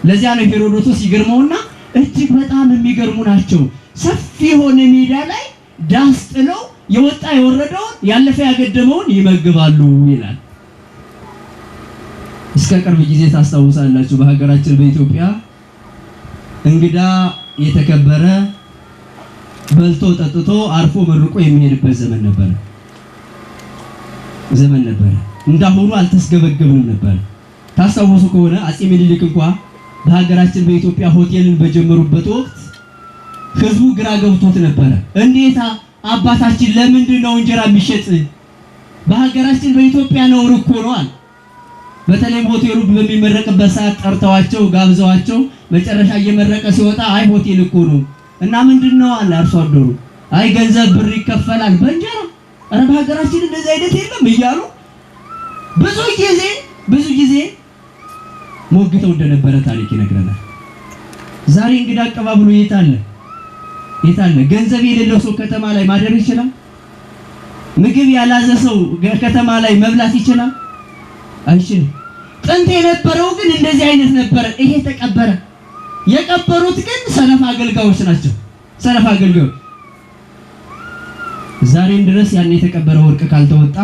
[SPEAKER 1] ለዚያ ነው ሄሮዶቶስ ይገርመውና እጅግ በጣም የሚገርሙ ናቸው። ሰፊ የሆነ ሜዳ ላይ ዳስ ጥለው የወጣ የወረደውን ያለፈ ያገደመውን ይመግባሉ ይላል። እስከ ቅርብ ጊዜ ታስታውሳላችሁ፣ በሀገራችን በኢትዮጵያ እንግዳ የተከበረ በልቶ ጠጥቶ አርፎ መርቆ የሚሄድበት ዘመን ነበር ዘመን ነበረ። እንዳሁኑ አልተስገበገብንም ነበር። ታስታውሱ ከሆነ አፄ ምኒልክ እንኳ በሀገራችን በኢትዮጵያ ሆቴልን በጀመሩበት ወቅት ህዝቡ ግራ ገብቶት ነበረ። እንዴታ አባታችን ለምንድን ነው እንጀራ የሚሸጥ? በሀገራችን በኢትዮጵያ ነውር እኮ ነው አለ። በተለይም ሆቴሉ በሚመረቅበት ሰዓት ጠርተዋቸው ጋብዘዋቸው መጨረሻ እየመረቀ ሲወጣ አይ ሆቴል እኮ ነው እና ምንድን ነው አለ አርሶ አደሩ። አይ ገንዘብ ብር ይከፈላል በእንጀራ፣ ኧረ በሀገራችን እንደዚህ አይነት የለም እያሉ ብዙ ጊዜ ብዙ ጊዜ ሞግተው እንደነበረ ታሪክ ይነግረናል። ዛሬ እንግዳ አቀባብሎ የት አለ? የት አለ? ገንዘብ የሌለው ሰው ከተማ ላይ ማደር ይችላል? ምግብ ያላዘ ሰው ከተማ ላይ መብላት ይችላል? አይችልም። ጥንት የነበረው ግን እንደዚህ አይነት ነበረ። ይሄ ተቀበረ። የቀበሩት ግን ሰነፍ አገልጋዮች ናቸው። ሰነፍ አገልጋዮች ዛሬም ድረስ ያን የተቀበረ ወርቅ ካልተወጣ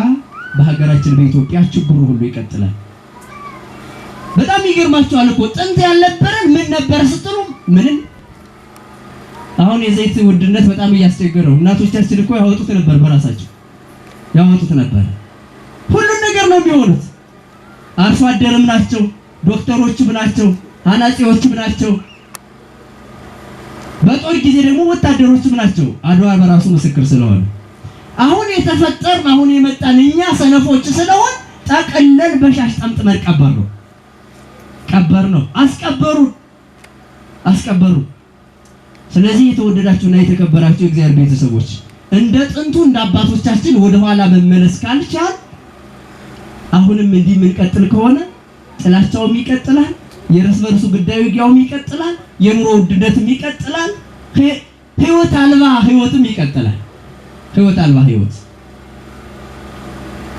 [SPEAKER 1] በሀገራችን በኢትዮጵያ ችግሩ ሁሉ ይቀጥላል። በጣም ይገርማችኋል እኮ ጥንት ያልነበረን ምን ነበረ ስትሉ ምንም። አሁን የዘይት ውድነት በጣም እያስቸገረው፣ እናቶቻችን እኮ ያወጡት ነበር፣ በራሳቸው ያወጡት ነበር። ሁሉን ነገር ነው የሚሆኑት። አርሶ አደርም ናቸው፣ ዶክተሮችም ናቸው፣ አናጺዎችም ናቸው። በጦር ጊዜ ደግሞ ወታደሮችም ናቸው። አድዋ በራሱ ምስክር ስለሆነ አሁን የተፈጠርን አሁን የመጣን እኛ ሰነፎች ስለሆን ጠቅለን በሻሽ ጠምጥመን ቀበር ነው ቀበር ነው። አስቀበሩ አስቀበሩ። ስለዚህ የተወደዳችሁና የተከበራችሁ የእግዚአብሔር ቤተሰቦች እንደ ጥንቱ እንደ አባቶቻችን ወደኋላ መመለስ ካልቻል አሁንም እንዲህ የምንቀጥል ከሆነ ጥላቻውም ይቀጥላል፣ የእርስ በርሱ ጉዳዩ ውጊያውም ይቀጥላል፣ የኑሮ ውድነትም ይቀጥላል፣ ህይወት አልባ ህይወትም ይቀጥላል። ህይወት አልባ ህይወት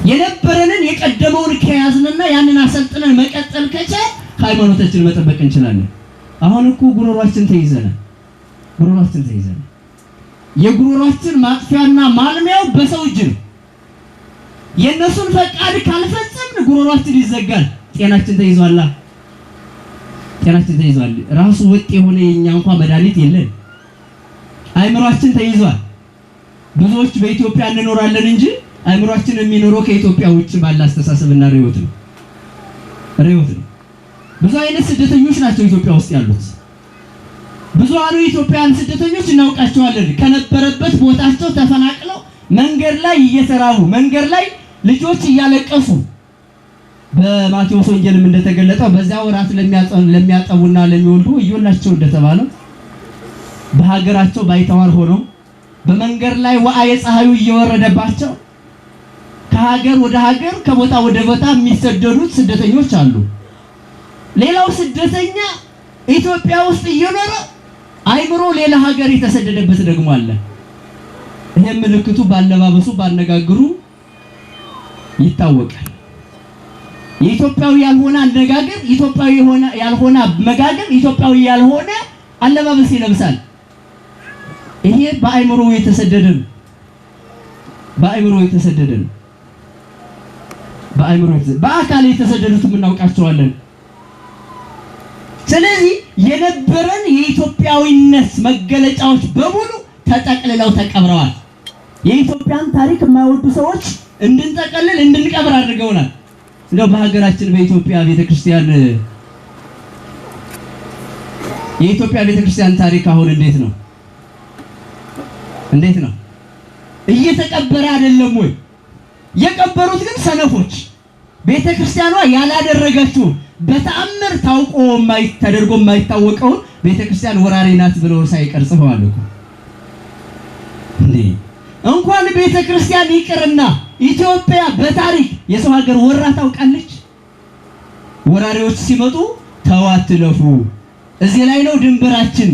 [SPEAKER 1] የነበረንን የቀደመውን ከያዝንና ያንን አሰልጥነን መቀጠል ከቻል ሃይማኖታችንን መጠበቅ እንችላለን። አሁን እኮ ጉሮሯችን ተይዘናል። ጉሮሯችን ተይዘናል። የጉሮሯችን ማጥፊያና ማልሚያው በሰው እጅ ነው። የእነሱን ፈቃድ ካልፈጸምን ጉሮሯችን ይዘጋል። ጤናችን ተይዟላ። ጤናችን ተይዟል። ራሱ ወጥ የሆነ የኛ እንኳ መድኃኒት የለን። አይምሯችን ተይዟል። ብዙዎች በኢትዮጵያ እንኖራለን እንጂ አይምሯችን የሚኖረው ከኢትዮጵያ ውጭ ባለ አስተሳሰብና ርዕዮት ነው ርዕዮት ነው። ብዙ አይነት ስደተኞች ናቸው ኢትዮጵያ ውስጥ ያሉት። ብዙሃኑ ኢትዮጵያውያን ስደተኞች እናውቃቸዋለን። ከነበረበት ቦታቸው ተፈናቅለው መንገድ ላይ እየተራቡ መንገድ ላይ ልጆች እያለቀሱ በማቴዎስ ወንጌልም እንደተገለጠው በዚያ ወራት ለሚያጠቡና ለሚወልዱ ወዮላቸው እንደተባለው በሀገራቸው ባይተዋር ሆነው በመንገድ ላይ ወአየ ፀሐዩ እየወረደባቸው ከሀገር ወደ ሀገር ከቦታ ወደ ቦታ የሚሰደዱት ስደተኞች አሉ። ሌላው ስደተኛ ኢትዮጵያ ውስጥ እየኖረ አይምሮ ሌላ ሀገር የተሰደደበት ደግሞ አለ። ይሄም ምልክቱ ባለባበሱ ባነጋግሩ ይታወቃል። የኢትዮጵያዊ ያልሆነ አነጋገር፣ ኢትዮጵያዊ ያልሆነ አመጋገብ፣ ኢትዮጵያዊ ያልሆነ አለባበስ ይለብሳል። ይሄ በአይምሮ የተሰደደ ነው። በአይምሮ የተሰደደ ነው። በአይምሮ በአካል የተሰደዱትም እናውቃቸዋለን። ስለዚህ የነበረን የኢትዮጵያዊነት መገለጫዎች በሙሉ ተጠቅልለው ተቀብረዋል። የኢትዮጵያን ታሪክ የማይወዱ ሰዎች እንድንጠቀልል እንድንቀብር አድርገውናል። እንደው በሀገራችን በኢትዮጵያ ቤተክርስቲያን የኢትዮጵያ ቤተክርስቲያን ታሪክ አሁን እንዴት ነው? እንዴት ነው? እየተቀበረ አይደለም ወይ? የቀበሩት ግን ሰነፎች ቤተክርስቲያኗ ያላደረገችው በተአምር ታውቆ ተደርጎ የማይታወቀውን ቤተክርስቲያን ወራሪ ናት ብለው ሳይቀር ጽፈዋል እኮ። እንዴ እንኳን ቤተክርስቲያን ይቅርና ኢትዮጵያ በታሪክ የሰው ሀገር ወራ ታውቃለች? ወራሪዎች ሲመጡ ተው አትለፉ፣ እዚህ ላይ ነው ድንበራችን፣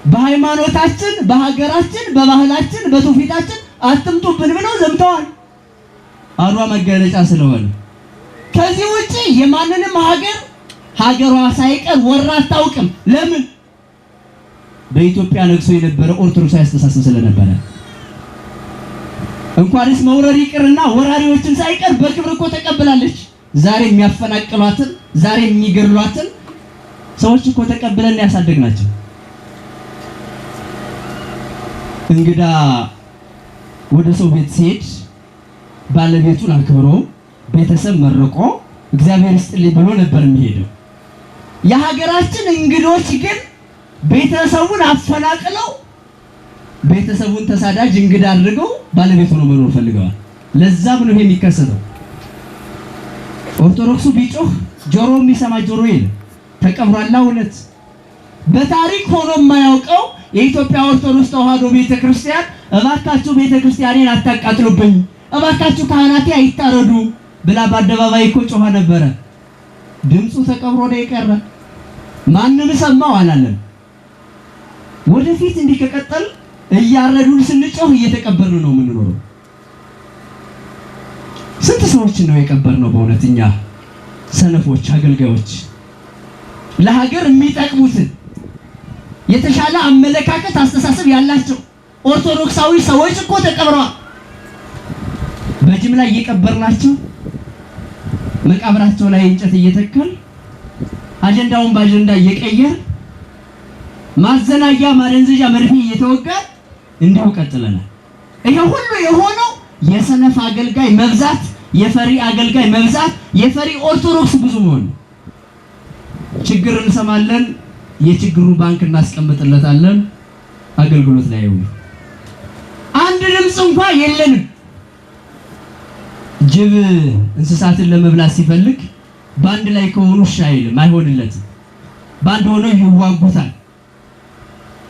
[SPEAKER 1] በሃይማኖታችን፣ በሀገራችን፣ በባህላችን፣ በትውፊታችን አትምጡብን ብለው ዘምተዋል። አድዋ መገለጫ ስለሆነ ከዚህ ውጪ የማንንም ሀገር ሀገሯ ሳይቀር ወራ አታውቅም። ለምን? በኢትዮጵያ ነግሶ የነበረ ኦርቶዶክሳዊ አስተሳሰብ ስለነበረ። እንኳንስ መውረር ይቅርና ወራሪዎችን ሳይቀር በክብር እኮ ተቀብላለች። ዛሬ የሚያፈናቅሏትን ዛሬ የሚገድሏትን ሰዎች እኮ ተቀብለን ያሳደግናቸው። እንግዳ ወደ ሰው ቤት ሲሄድ ባለቤቱን አክብሮ ቤተሰብ መርቆ እግዚአብሔር ይስጥልኝ ብሎ ነበር የሚሄደው። የሀገራችን እንግዶች ግን ቤተሰቡን አፈናቅለው ቤተሰቡን ተሳዳጅ እንግዳ አድርገው ባለቤቱ ነው መኖር ፈልገዋል። ለዛም ነው ይሄ የሚከሰተው። ኦርቶዶክሱ ቢጮህ ጆሮ የሚሰማ ጆሮ የለም። ተቀብሯላ። እውነት በታሪክ ሆኖ የማያውቀው የኢትዮጵያ ኦርቶዶክስ ተዋሕዶ ቤተክርስቲያን እባካችሁ ቤተክርስቲያኔን አታቃጥሉብኝ፣ እባካችሁ ካህናቴ አይታረዱ ብላ በአደባባይ እኮ ጮኻ ነበረ። ድምፁ ተቀብሮ ነው የቀረ። ማንም ሰማው አላለም። ወደፊት እንዲህ ከቀጠል እያረዱን ስንጮህ እየተቀበርን ነው የምንኖረው። ስንት ሰዎችን ነው የቀበርነው? በእውነት እኛ ሰነፎች አገልጋዮች ለሀገር የሚጠቅሙትን የተሻለ አመለካከት አስተሳሰብ ያላቸው ኦርቶዶክሳዊ ሰዎች እኮ ተቀብረዋል። በጅምላ እየቀበርናቸው መቃብራቸው ላይ እንጨት እየተከል አጀንዳውን በአጀንዳ እየቀየር ማዘናጊያ ማደንዘዣ መርፌ እየተወጋ እንዲሁ ቀጥለናል። ይሄ ሁሉ የሆነው የሰነፍ አገልጋይ መብዛት፣ የፈሪ አገልጋይ መብዛት፣ የፈሪ ኦርቶዶክስ ብዙ መሆን። ችግር እንሰማለን፣ የችግሩ ባንክ እናስቀምጥለታለን፣ አገልግሎት ላይ አይውልም። አንድ ድምፅ እንኳ የለንም። ጅብ እንስሳትን ለመብላት ሲፈልግ በአንድ ላይ ከሆኑ እሺ አይልም፣ አይሆንለትም። በአንድ ሆነው ይዋጉታል።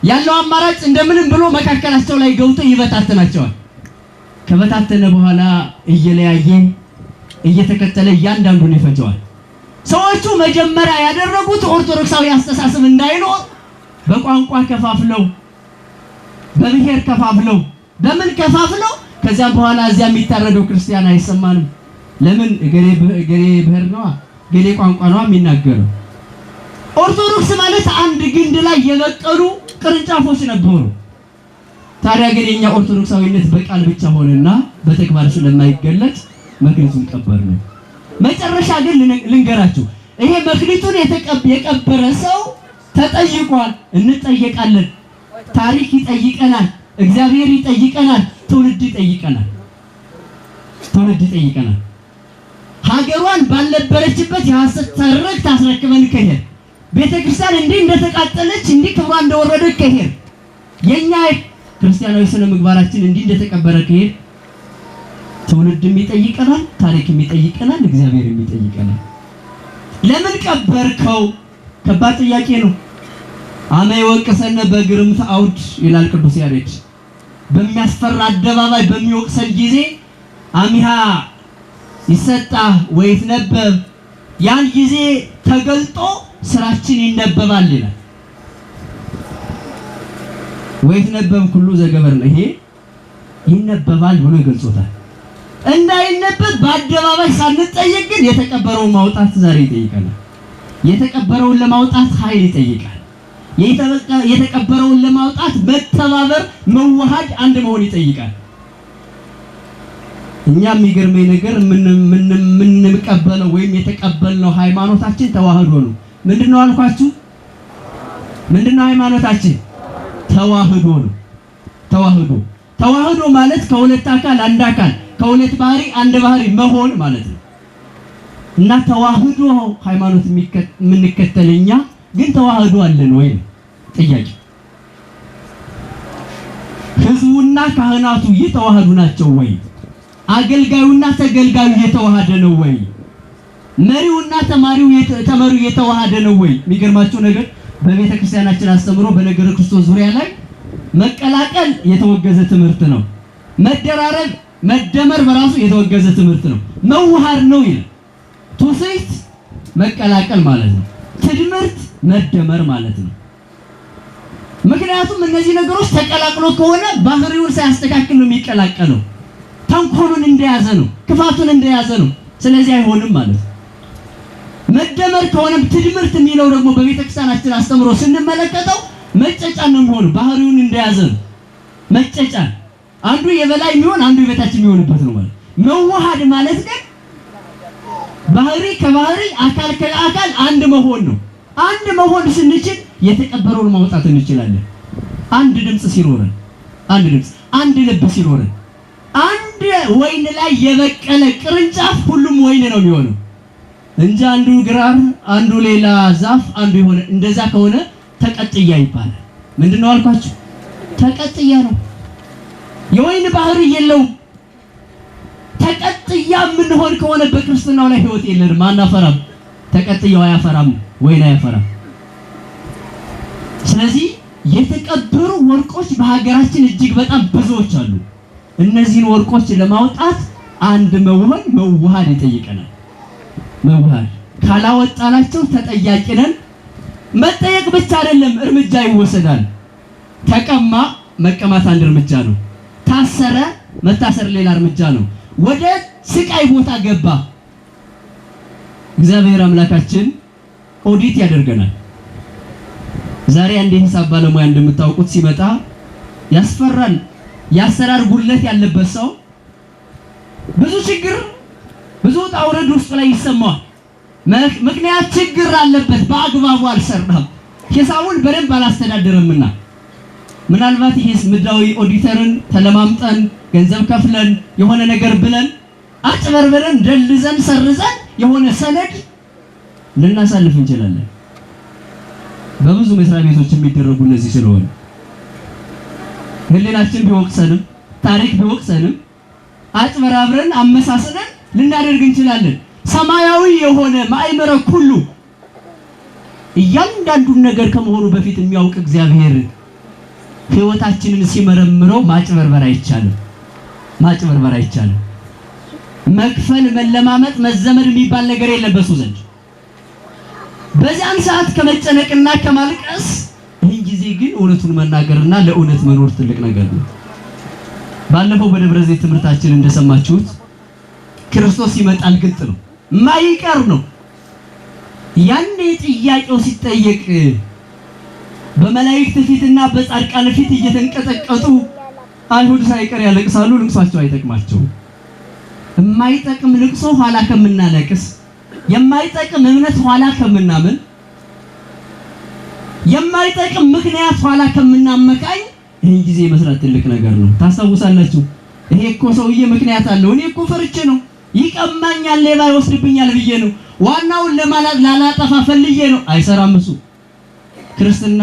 [SPEAKER 1] ያለው አማራጭ እንደምንም ብሎ መካከላቸው ላይ ገብቶ ይበታተናቸዋል። ከበታተነ በኋላ እየለያየ እየተከተለ እያንዳንዱን ይፈጀዋል። ሰዎቹ መጀመሪያ ያደረጉት ኦርቶዶክሳዊ አስተሳሰብ እንዳይኖር በቋንቋ ከፋፍለው፣ በብሔር ከፋፍለው፣ በምን ከፋፍለው፣ ከዚያም በኋላ እዚያ የሚታረደው ክርስቲያን አይሰማንም። ለምን? እገሌ ብሔር ነዋ፣ እገሌ ቋንቋ ነዋ የሚናገረው። ኦርቶዶክስ ማለት አንድ ግንድ ላይ የበቀሉ ቅርንጫፎች ነበሩ። ታዲያ ግን የኛ ኦርቶዶክሳዊነት በቃል ብቻ ሆነና በተግባር ስለማይገለጽ መክሊቱን ቀበር ነው። መጨረሻ ግን ልንገራችሁ፣ ይሄ መክሊቱን የቀበረ ሰው ተጠይቋል። እንጠየቃለን። ታሪክ ይጠይቀናል። እግዚአብሔር ይጠይቀናል። ትውልድ ይጠይቀናል። ትውልድ ይጠይቀናል። ሀገሯን ባልነበረችበት የሐሰት ትርክት አስረክበን ከሄድ፣ ቤተክርስቲያን እንዲህ እንደተቃጠለች፣ እንዲህ ክብሯ እንደወረደ ከሄድ፣ የኛ ክርስቲያናዊ ስነ ምግባራችን እንዲህ እንደተቀበረ ከሄድ ትውልድም ይጠይቀናል፣ ታሪክም ይጠይቀናል፣ እግዚአብሔርም ይጠይቀናል። ለምን ቀበርከው? ከባድ ጥያቄ ነው። አመ ይወቅሰነ በግርምት አውድ ይላል ቅዱስ ያሬድ። በሚያስፈራ አደባባይ በሚወቅሰን ጊዜ አሚሃ ይሰጣ ወይትነበብ፣ ያን ጊዜ ተገልጦ ስራችን ይነበባል ይላል። ወይትነበብ ኩሉ ዘገበርነ፣ ይሄ ይነበባል ብሎ ይገልጾታል። እንዳይነበብ በአደባባይ ሳንጠየቅ ግን የተቀበረውን ማውጣት ዛሬ ይጠይቀናል። የተቀበረውን ለማውጣት ኃይል ይጠይቃል። የተቀበረውን ለማውጣት መተባበር፣ መዋሃድ፣ አንድ መሆን ይጠይቃል። እኛ የሚገርመኝ ነገር የምንቀበለው ወይም የተቀበልነው ሃይማኖታችን ተዋህዶ ነው። ምንድነው አልኳችሁ? ምንድነው ሃይማኖታችን? ተዋህዶ ነው። ተዋህዶ፣ ተዋህዶ ማለት ከሁለት አካል አንድ አካል፣ ከሁለት ባህሪ አንድ ባህሪ መሆን ማለት ነው። እና ተዋህዶ ሃይማኖት የምንከተል እኛ ግን ተዋህዶ አለን ወይ ነው ጥያቄ። ህዝቡና ካህናቱ የተዋህዱ ናቸው ወይ? አገልጋዩና ተገልጋዩ የተዋሃደ ነው ወይ? መሪውና ተማሪው ተመሪው የተዋሃደ ነው ወይ? የሚገርማችሁ ነገር በቤተ ክርስቲያናችን አስተምሮ በነገረ ክርስቶስ ዙሪያ ላይ መቀላቀል የተወገዘ ትምህርት ነው። መደራረብ፣ መደመር በራሱ የተወገዘ ትምህርት ነው። መዋሃድ ነው ይላል። ትውፊት መቀላቀል ማለት ነው። ትድምርት መደመር ማለት ነው። ምክንያቱም እነዚህ ነገሮች ተቀላቅሎ ከሆነ ባህሪውን ሳያስተካክል ነው የሚቀላቀለው። ተንኮሉን እንደያዘ ነው፣ ክፋቱን እንደያዘ ነው። ስለዚህ አይሆንም ማለት ነው። መደመር ከሆነም ትድምርት የሚለው ደግሞ በቤተክርስቲያናችን አስተምሮ ስንመለከተው መጨጫን ነው የሚሆነው። ባህሪውን እንደያዘ ነው። መጨጫን፣ አንዱ የበላይ የሚሆን አንዱ የበታች የሚሆንበት ነው ማለት። መዋሃድ ማለት ግን ባህሪ ከባህሪ፣ አካል ከአካል አንድ መሆን ነው። አንድ መሆን ስንችል የተቀበረውን ማውጣት እንችላለን። አንድ ድምጽ ሲኖረን፣ አንድ ድምጽ፣ አንድ ልብ ሲኖረን፣ አንድ ወይን ላይ የበቀለ ቅርንጫፍ ሁሉም ወይን ነው የሚሆነው እንጂ አንዱ ግራር፣ አንዱ ሌላ ዛፍ፣ አንዱ የሆነ እንደዛ ከሆነ ተቀጥያ ይባላል። ምንድነው አልኳችሁ? ተቀጥያ ነው። የወይን ባህሪ የለውም። ተቀጥያ የምንሆን ከሆነ በክርስትናው ላይ ህይወት የለንም፣ አናፈራም። ተቀጥያው አያፈራም፣ ወይን አያፈራም። ስለዚህ የተቀበሩ ወርቆች በሀገራችን እጅግ በጣም ብዙዎች አሉ። እነዚህን ወርቆች ለማውጣት አንድ መሆን፣ መዋሃድ ይጠይቀናል። መዋሃድ ካላወጣናቸው ተጠያቂ ነን። መጠየቅ ብቻ አይደለም፣ እርምጃ ይወሰዳል። ተቀማ፣ መቀማት አንድ እርምጃ ነው። ታሰረ፣ መታሰር ሌላ እርምጃ ነው። ወደ ስቃይ ቦታ ገባ። እግዚአብሔር አምላካችን ኦዲት ያደርገናል። ዛሬ አንድ የሂሳብ ባለሙያ እንደምታውቁት ሲመጣ ያስፈራል። የአሰራር ጉድለት ያለበት ሰው ብዙ ችግር፣ ብዙ ውጣ ውረድ ውስጥ ላይ ይሰማዋል። ምክንያት ችግር አለበት፣ በአግባቡ አልሰራም፣ ሂሳቡን በደንብ አላስተዳደረምና። ምናልባት ይሄስ ምድራዊ ኦዲተርን ተለማምጠን፣ ገንዘብ ከፍለን፣ የሆነ ነገር ብለን፣ አጭበርብረን፣ ደልዘን፣ ሰርዘን የሆነ ሰነድ ልናሳልፍ እንችላለን። በብዙ መስሪያ ቤቶች የሚደረጉ እነዚህ ስለሆነ ህሊናችን ቢወቅሰንም፣ ታሪክ ቢወቅሰንም አጭበራብረን አመሳስለን ልናደርግ እንችላለን። ሰማያዊ የሆነ ማእመረ ኩሉ፣ እያንዳንዱን ነገር ከመሆኑ በፊት የሚያውቅ እግዚአብሔር ሕይወታችንን ሲመረምረው ማጭበርበር አይቻልም። ማጭበርበር አይቻልም። መክፈል፣ መለማመጥ፣ መዘመድ የሚባል ነገር የለም በሱ ዘንድ። በዚያን ሰዓት ከመጨነቅና ከማልቀስ ይህን ጊዜ ግን እውነቱን መናገርና ለእውነት መኖር ትልቅ ነገር ነው። ባለፈው በደብረ ዘይት ትምህርታችን እንደሰማችሁት ክርስቶስ ይመጣል፣ ግልጽ ነው፣ ማይቀር ነው። ያኔ ጥያቄው ሲጠየቅ በመላእክት ፊትና በጻድቃን ፊት እየተንቀጠቀጡ አይሁድ ሳይቀር ያለቅሳሉ። ልቅሷቸው አይጠቅማቸውም። የማይጠቅም ልቅሶ ኋላ ከምናለቅስ፣ የማይጠቅም እምነት ኋላ ከምናምን፣ የማይጠቅም ምክንያት ኋላ ከምናመካኝ ይህን ጊዜ መስራት ትልቅ ነገር ነው። ታስታውሳላችሁ? ይሄ እኮ ሰውዬ ምክንያት አለው። እኔ እኮ ፈርቼ ነው፣ ይቀማኛል፣ ሌባ ይወስድብኛል ብዬ ነው፣ ዋናውን ላላጠፋ ፈልዬ ነው። አይሰራም እሱ። ክርስትና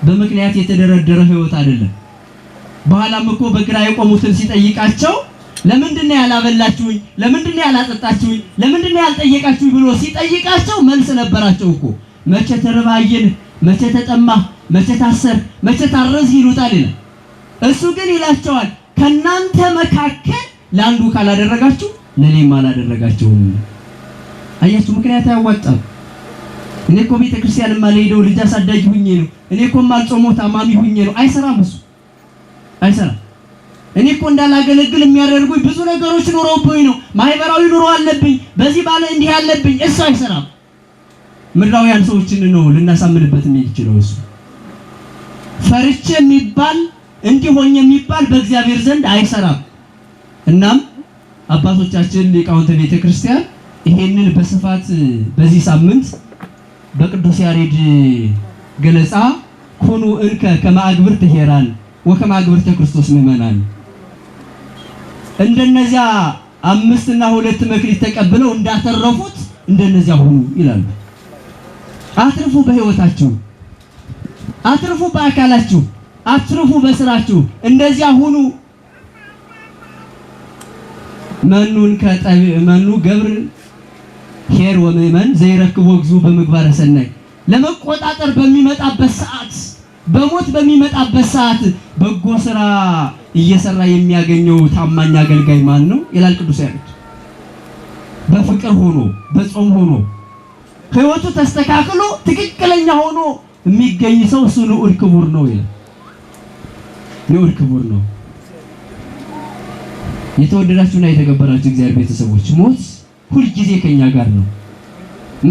[SPEAKER 1] በምክንያት የተደረደረ ህይወት አይደለም። በኋላም እኮ በግራ የቆሙትን ሲጠይቃቸው ለምንድን ነው ያላበላችሁኝ? ለምንድን ነው ያላጠጣችሁኝ? ለምንድን ነው ያልጠየቃችሁኝ ብሎ ሲጠይቃቸው መልስ ነበራቸው እኮ። መቼ ተርባየን፣ መቼ ተጠማህ፣ መቼ ታሰር፣ መቼ ታረዝ ይሉታል ይላል። እሱ ግን ይላቸዋል ከናንተ መካከል ለአንዱ ካላደረጋችሁ ለእኔም አላደረጋችሁም። አያችሁ፣ ምክንያት አያዋጣም። እኔ እኮ ቤተ ክርስቲያን የማልሄደው ልጅ አሳዳጊ ሁኜ ነው። እኔ እኮ የማልጾመው ታማሚ ሁኜ ነው። አይሰራም፣ እሱ አይሰራም። እኔ እኮ እንዳላገለግል የሚያደርጉኝ ብዙ ነገሮች ኑሮብኝ ነው። ማህበራዊ ኑሮ አለብኝ፣ በዚህ ባለ እንዲህ አለብኝ። እሱ አይሰራም። ምድራውያን ሰዎችን ነው ልናሳምንበት የሚችለው። እሱ ፈርቼ የሚባል እንዲሆኝ የሚባል በእግዚአብሔር ዘንድ አይሰራም። እናም አባቶቻችን ሊቃውንተ ቤተ ክርስቲያን ይሄንን በስፋት በዚህ ሳምንት በቅዱስ ያሬድ ገለጻ ኩኑ እንከ ከመ አግብርተ ኄራን ወከመ አግብርተ ክርስቶስ ምእመናን፣ እንደነዚያ 5 እና 2 መክሊት ተቀብለው እንዳተረፉት እንደነዚያ ሁኑ ይላሉ። አትርፉ በሕይወታችሁ፣ አትርፉ በአካላችሁ፣ አትርፉ በስራችሁ፣ እንደዚያ ሁኑ። መኑን መኑ ገብር ኄር ወምእመን ዘይረክቦ እግዚኦ በምግባረ ሰናይ። ለመቆጣጠር በሚመጣበት ሰዓት፣ በሞት በሚመጣበት ሰዓት በጎ ስራ እየሰራ የሚያገኘው ታማኝ አገልጋይ ማን ነው ይላል ቅዱስ ያሬድ። በፍቅር ሆኖ፣ በጾም ሆኖ፣ ሕይወቱ ተስተካክሎ ትክክለኛ ሆኖ የሚገኝ ሰው እሱ ንዑድ ክቡር ነው ይላል። ንዑድ ክቡር ነው። የተወደዳችሁና የተከበራችሁ እግዚአብሔር ቤተሰቦች፣ ሞት ሁልጊዜ ከኛ ጋር ነው።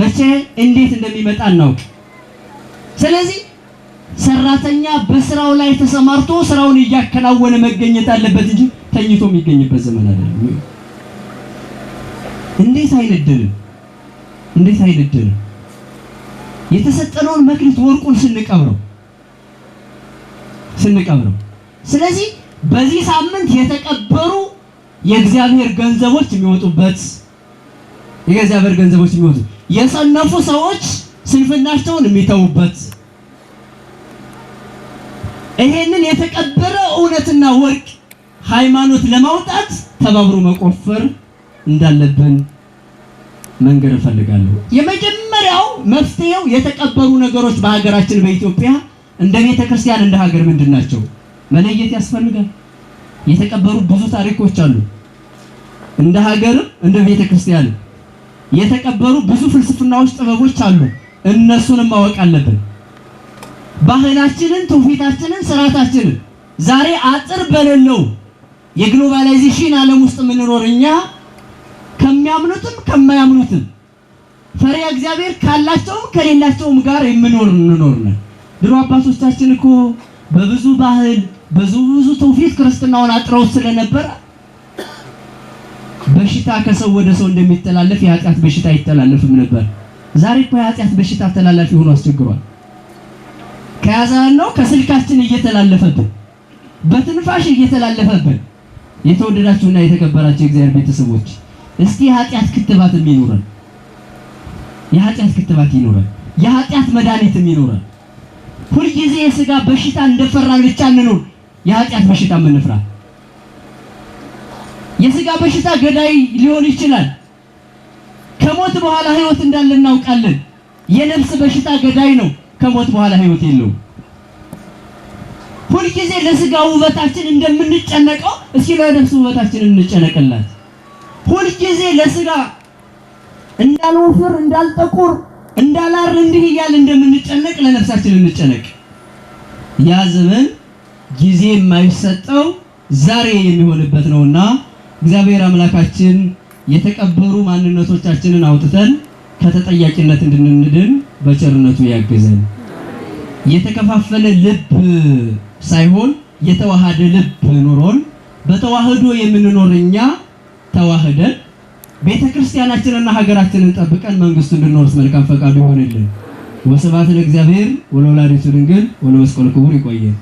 [SPEAKER 1] መቼ እንዴት እንደሚመጣ እናውቅ። ስለዚህ ሰራተኛ በስራው ላይ ተሰማርቶ ስራውን እያከናወነ መገኘት አለበት እንጂ ተኝቶ የሚገኝበት ዘመን አይደለም። እንዴት አይነድንም? እንዴት አይነድንም? የተሰጠነውን መክሊት ወርቁን ስንቀብረው። ስለዚህ በዚህ ሳምንት የተቀበሩ የእግዚአብሔር ገንዘቦች የሚወጡበት፣ የእግዚአብሔር ገንዘቦች የሚወጡ፣ የሰነፉ ሰዎች ስንፍናቸውን የሚተዉበት፣ ይሄንን የተቀበረ እውነትና ወርቅ ሃይማኖት ለማውጣት ተባብሮ መቆፈር እንዳለብን መንገር እፈልጋለሁ። የመጀመሪያው መፍትሄው የተቀበሩ ነገሮች በሀገራችን በኢትዮጵያ እንደ ቤተ ክርስቲያን እንደ ሀገር ምንድን ናቸው? መለየት ያስፈልጋል። የተቀበሩ ብዙ ታሪኮች አሉ። እንደ ሀገርም እንደ ቤተ ክርስቲያን የተቀበሩ ብዙ ፍልስፍናዎች፣ ጥበቦች አሉ። እነሱንም ማወቅ አለብን። ባህላችንን፣ ትውፊታችንን፣ ስርዓታችንን ዛሬ አጥር በሌለው የ globalization ዓለም ውስጥ የምንኖር እኛ ከሚያምኑትም ከማያምኑትም፣ ፈሪሃ እግዚአብሔር ካላቸውም ከሌላቸውም ጋር የምኖር እንኖር ነን። ድሮ አባቶቻችን እኮ በብዙ ባህል፣ ብዙ ብዙ ትውፊት ክርስትናውን አጥረው ስለነበረ በሽታ ከሰው ወደ ሰው እንደሚተላለፍ የኃጢአት በሽታ አይተላለፍም ነበር። ዛሬ እኮ የኃጢአት በሽታ ተላላፊ ሆኖ አስቸግሯል። ከያዘነው ከስልካችን እየተላለፈብን፣ በትንፋሽ እየተላለፈብን። የተወደዳችሁና የተከበራችሁ የእግዚአብሔር ቤተሰቦች፣ እስቲ የኃጢአት ክትባትም ይኑረን፣ የኃጢአት ክትባት ይኑረን፣ የኃጢአት መድኃኒትም ይኑረን። ሁልጊዜ የስጋ በሽታ እንደፈራን ብቻ እንኑር፣ የኃጢአት በሽታ እንፍራ። የስጋ በሽታ ገዳይ ሊሆን ይችላል። ከሞት በኋላ ህይወት እንዳለ እናውቃለን። የነፍስ በሽታ ገዳይ ነው። ከሞት በኋላ ህይወት የለውም። ሁልጊዜ ለስጋ ውበታችን እንደምንጨነቀው እስኪ ለነፍስ ውበታችን እንጨነቅላት። ሁልጊዜ ለስጋ እንዳልወፍር፣ እንዳልጠቁር፣ እንዳላር እንዲህ እያል እንደምንጨነቅ ለነፍሳችን እንጨነቅ። ያ ዘመን ጊዜ የማይሰጠው ዛሬ የሚሆንበት ነውና እግዚአብሔር አምላካችን የተቀበሩ ማንነቶቻችንን አውጥተን ከተጠያቂነት እንድንድን በቸርነቱ ያግዘን። የተከፋፈለ ልብ ሳይሆን የተዋሃደ ልብ ኑሮን በተዋህዶ የምንኖር እኛ ተዋህደን ቤተ ክርስቲያናችንና ሀገራችንን ጠብቀን መንግስቱ እንድንወርስ መልካም ፈቃዱ ይሆንልን። ወስብሐት ለእግዚአብሔር ወለወላዲቱ ድንግል ወለመስቀሉ ክቡር። ይቆየን።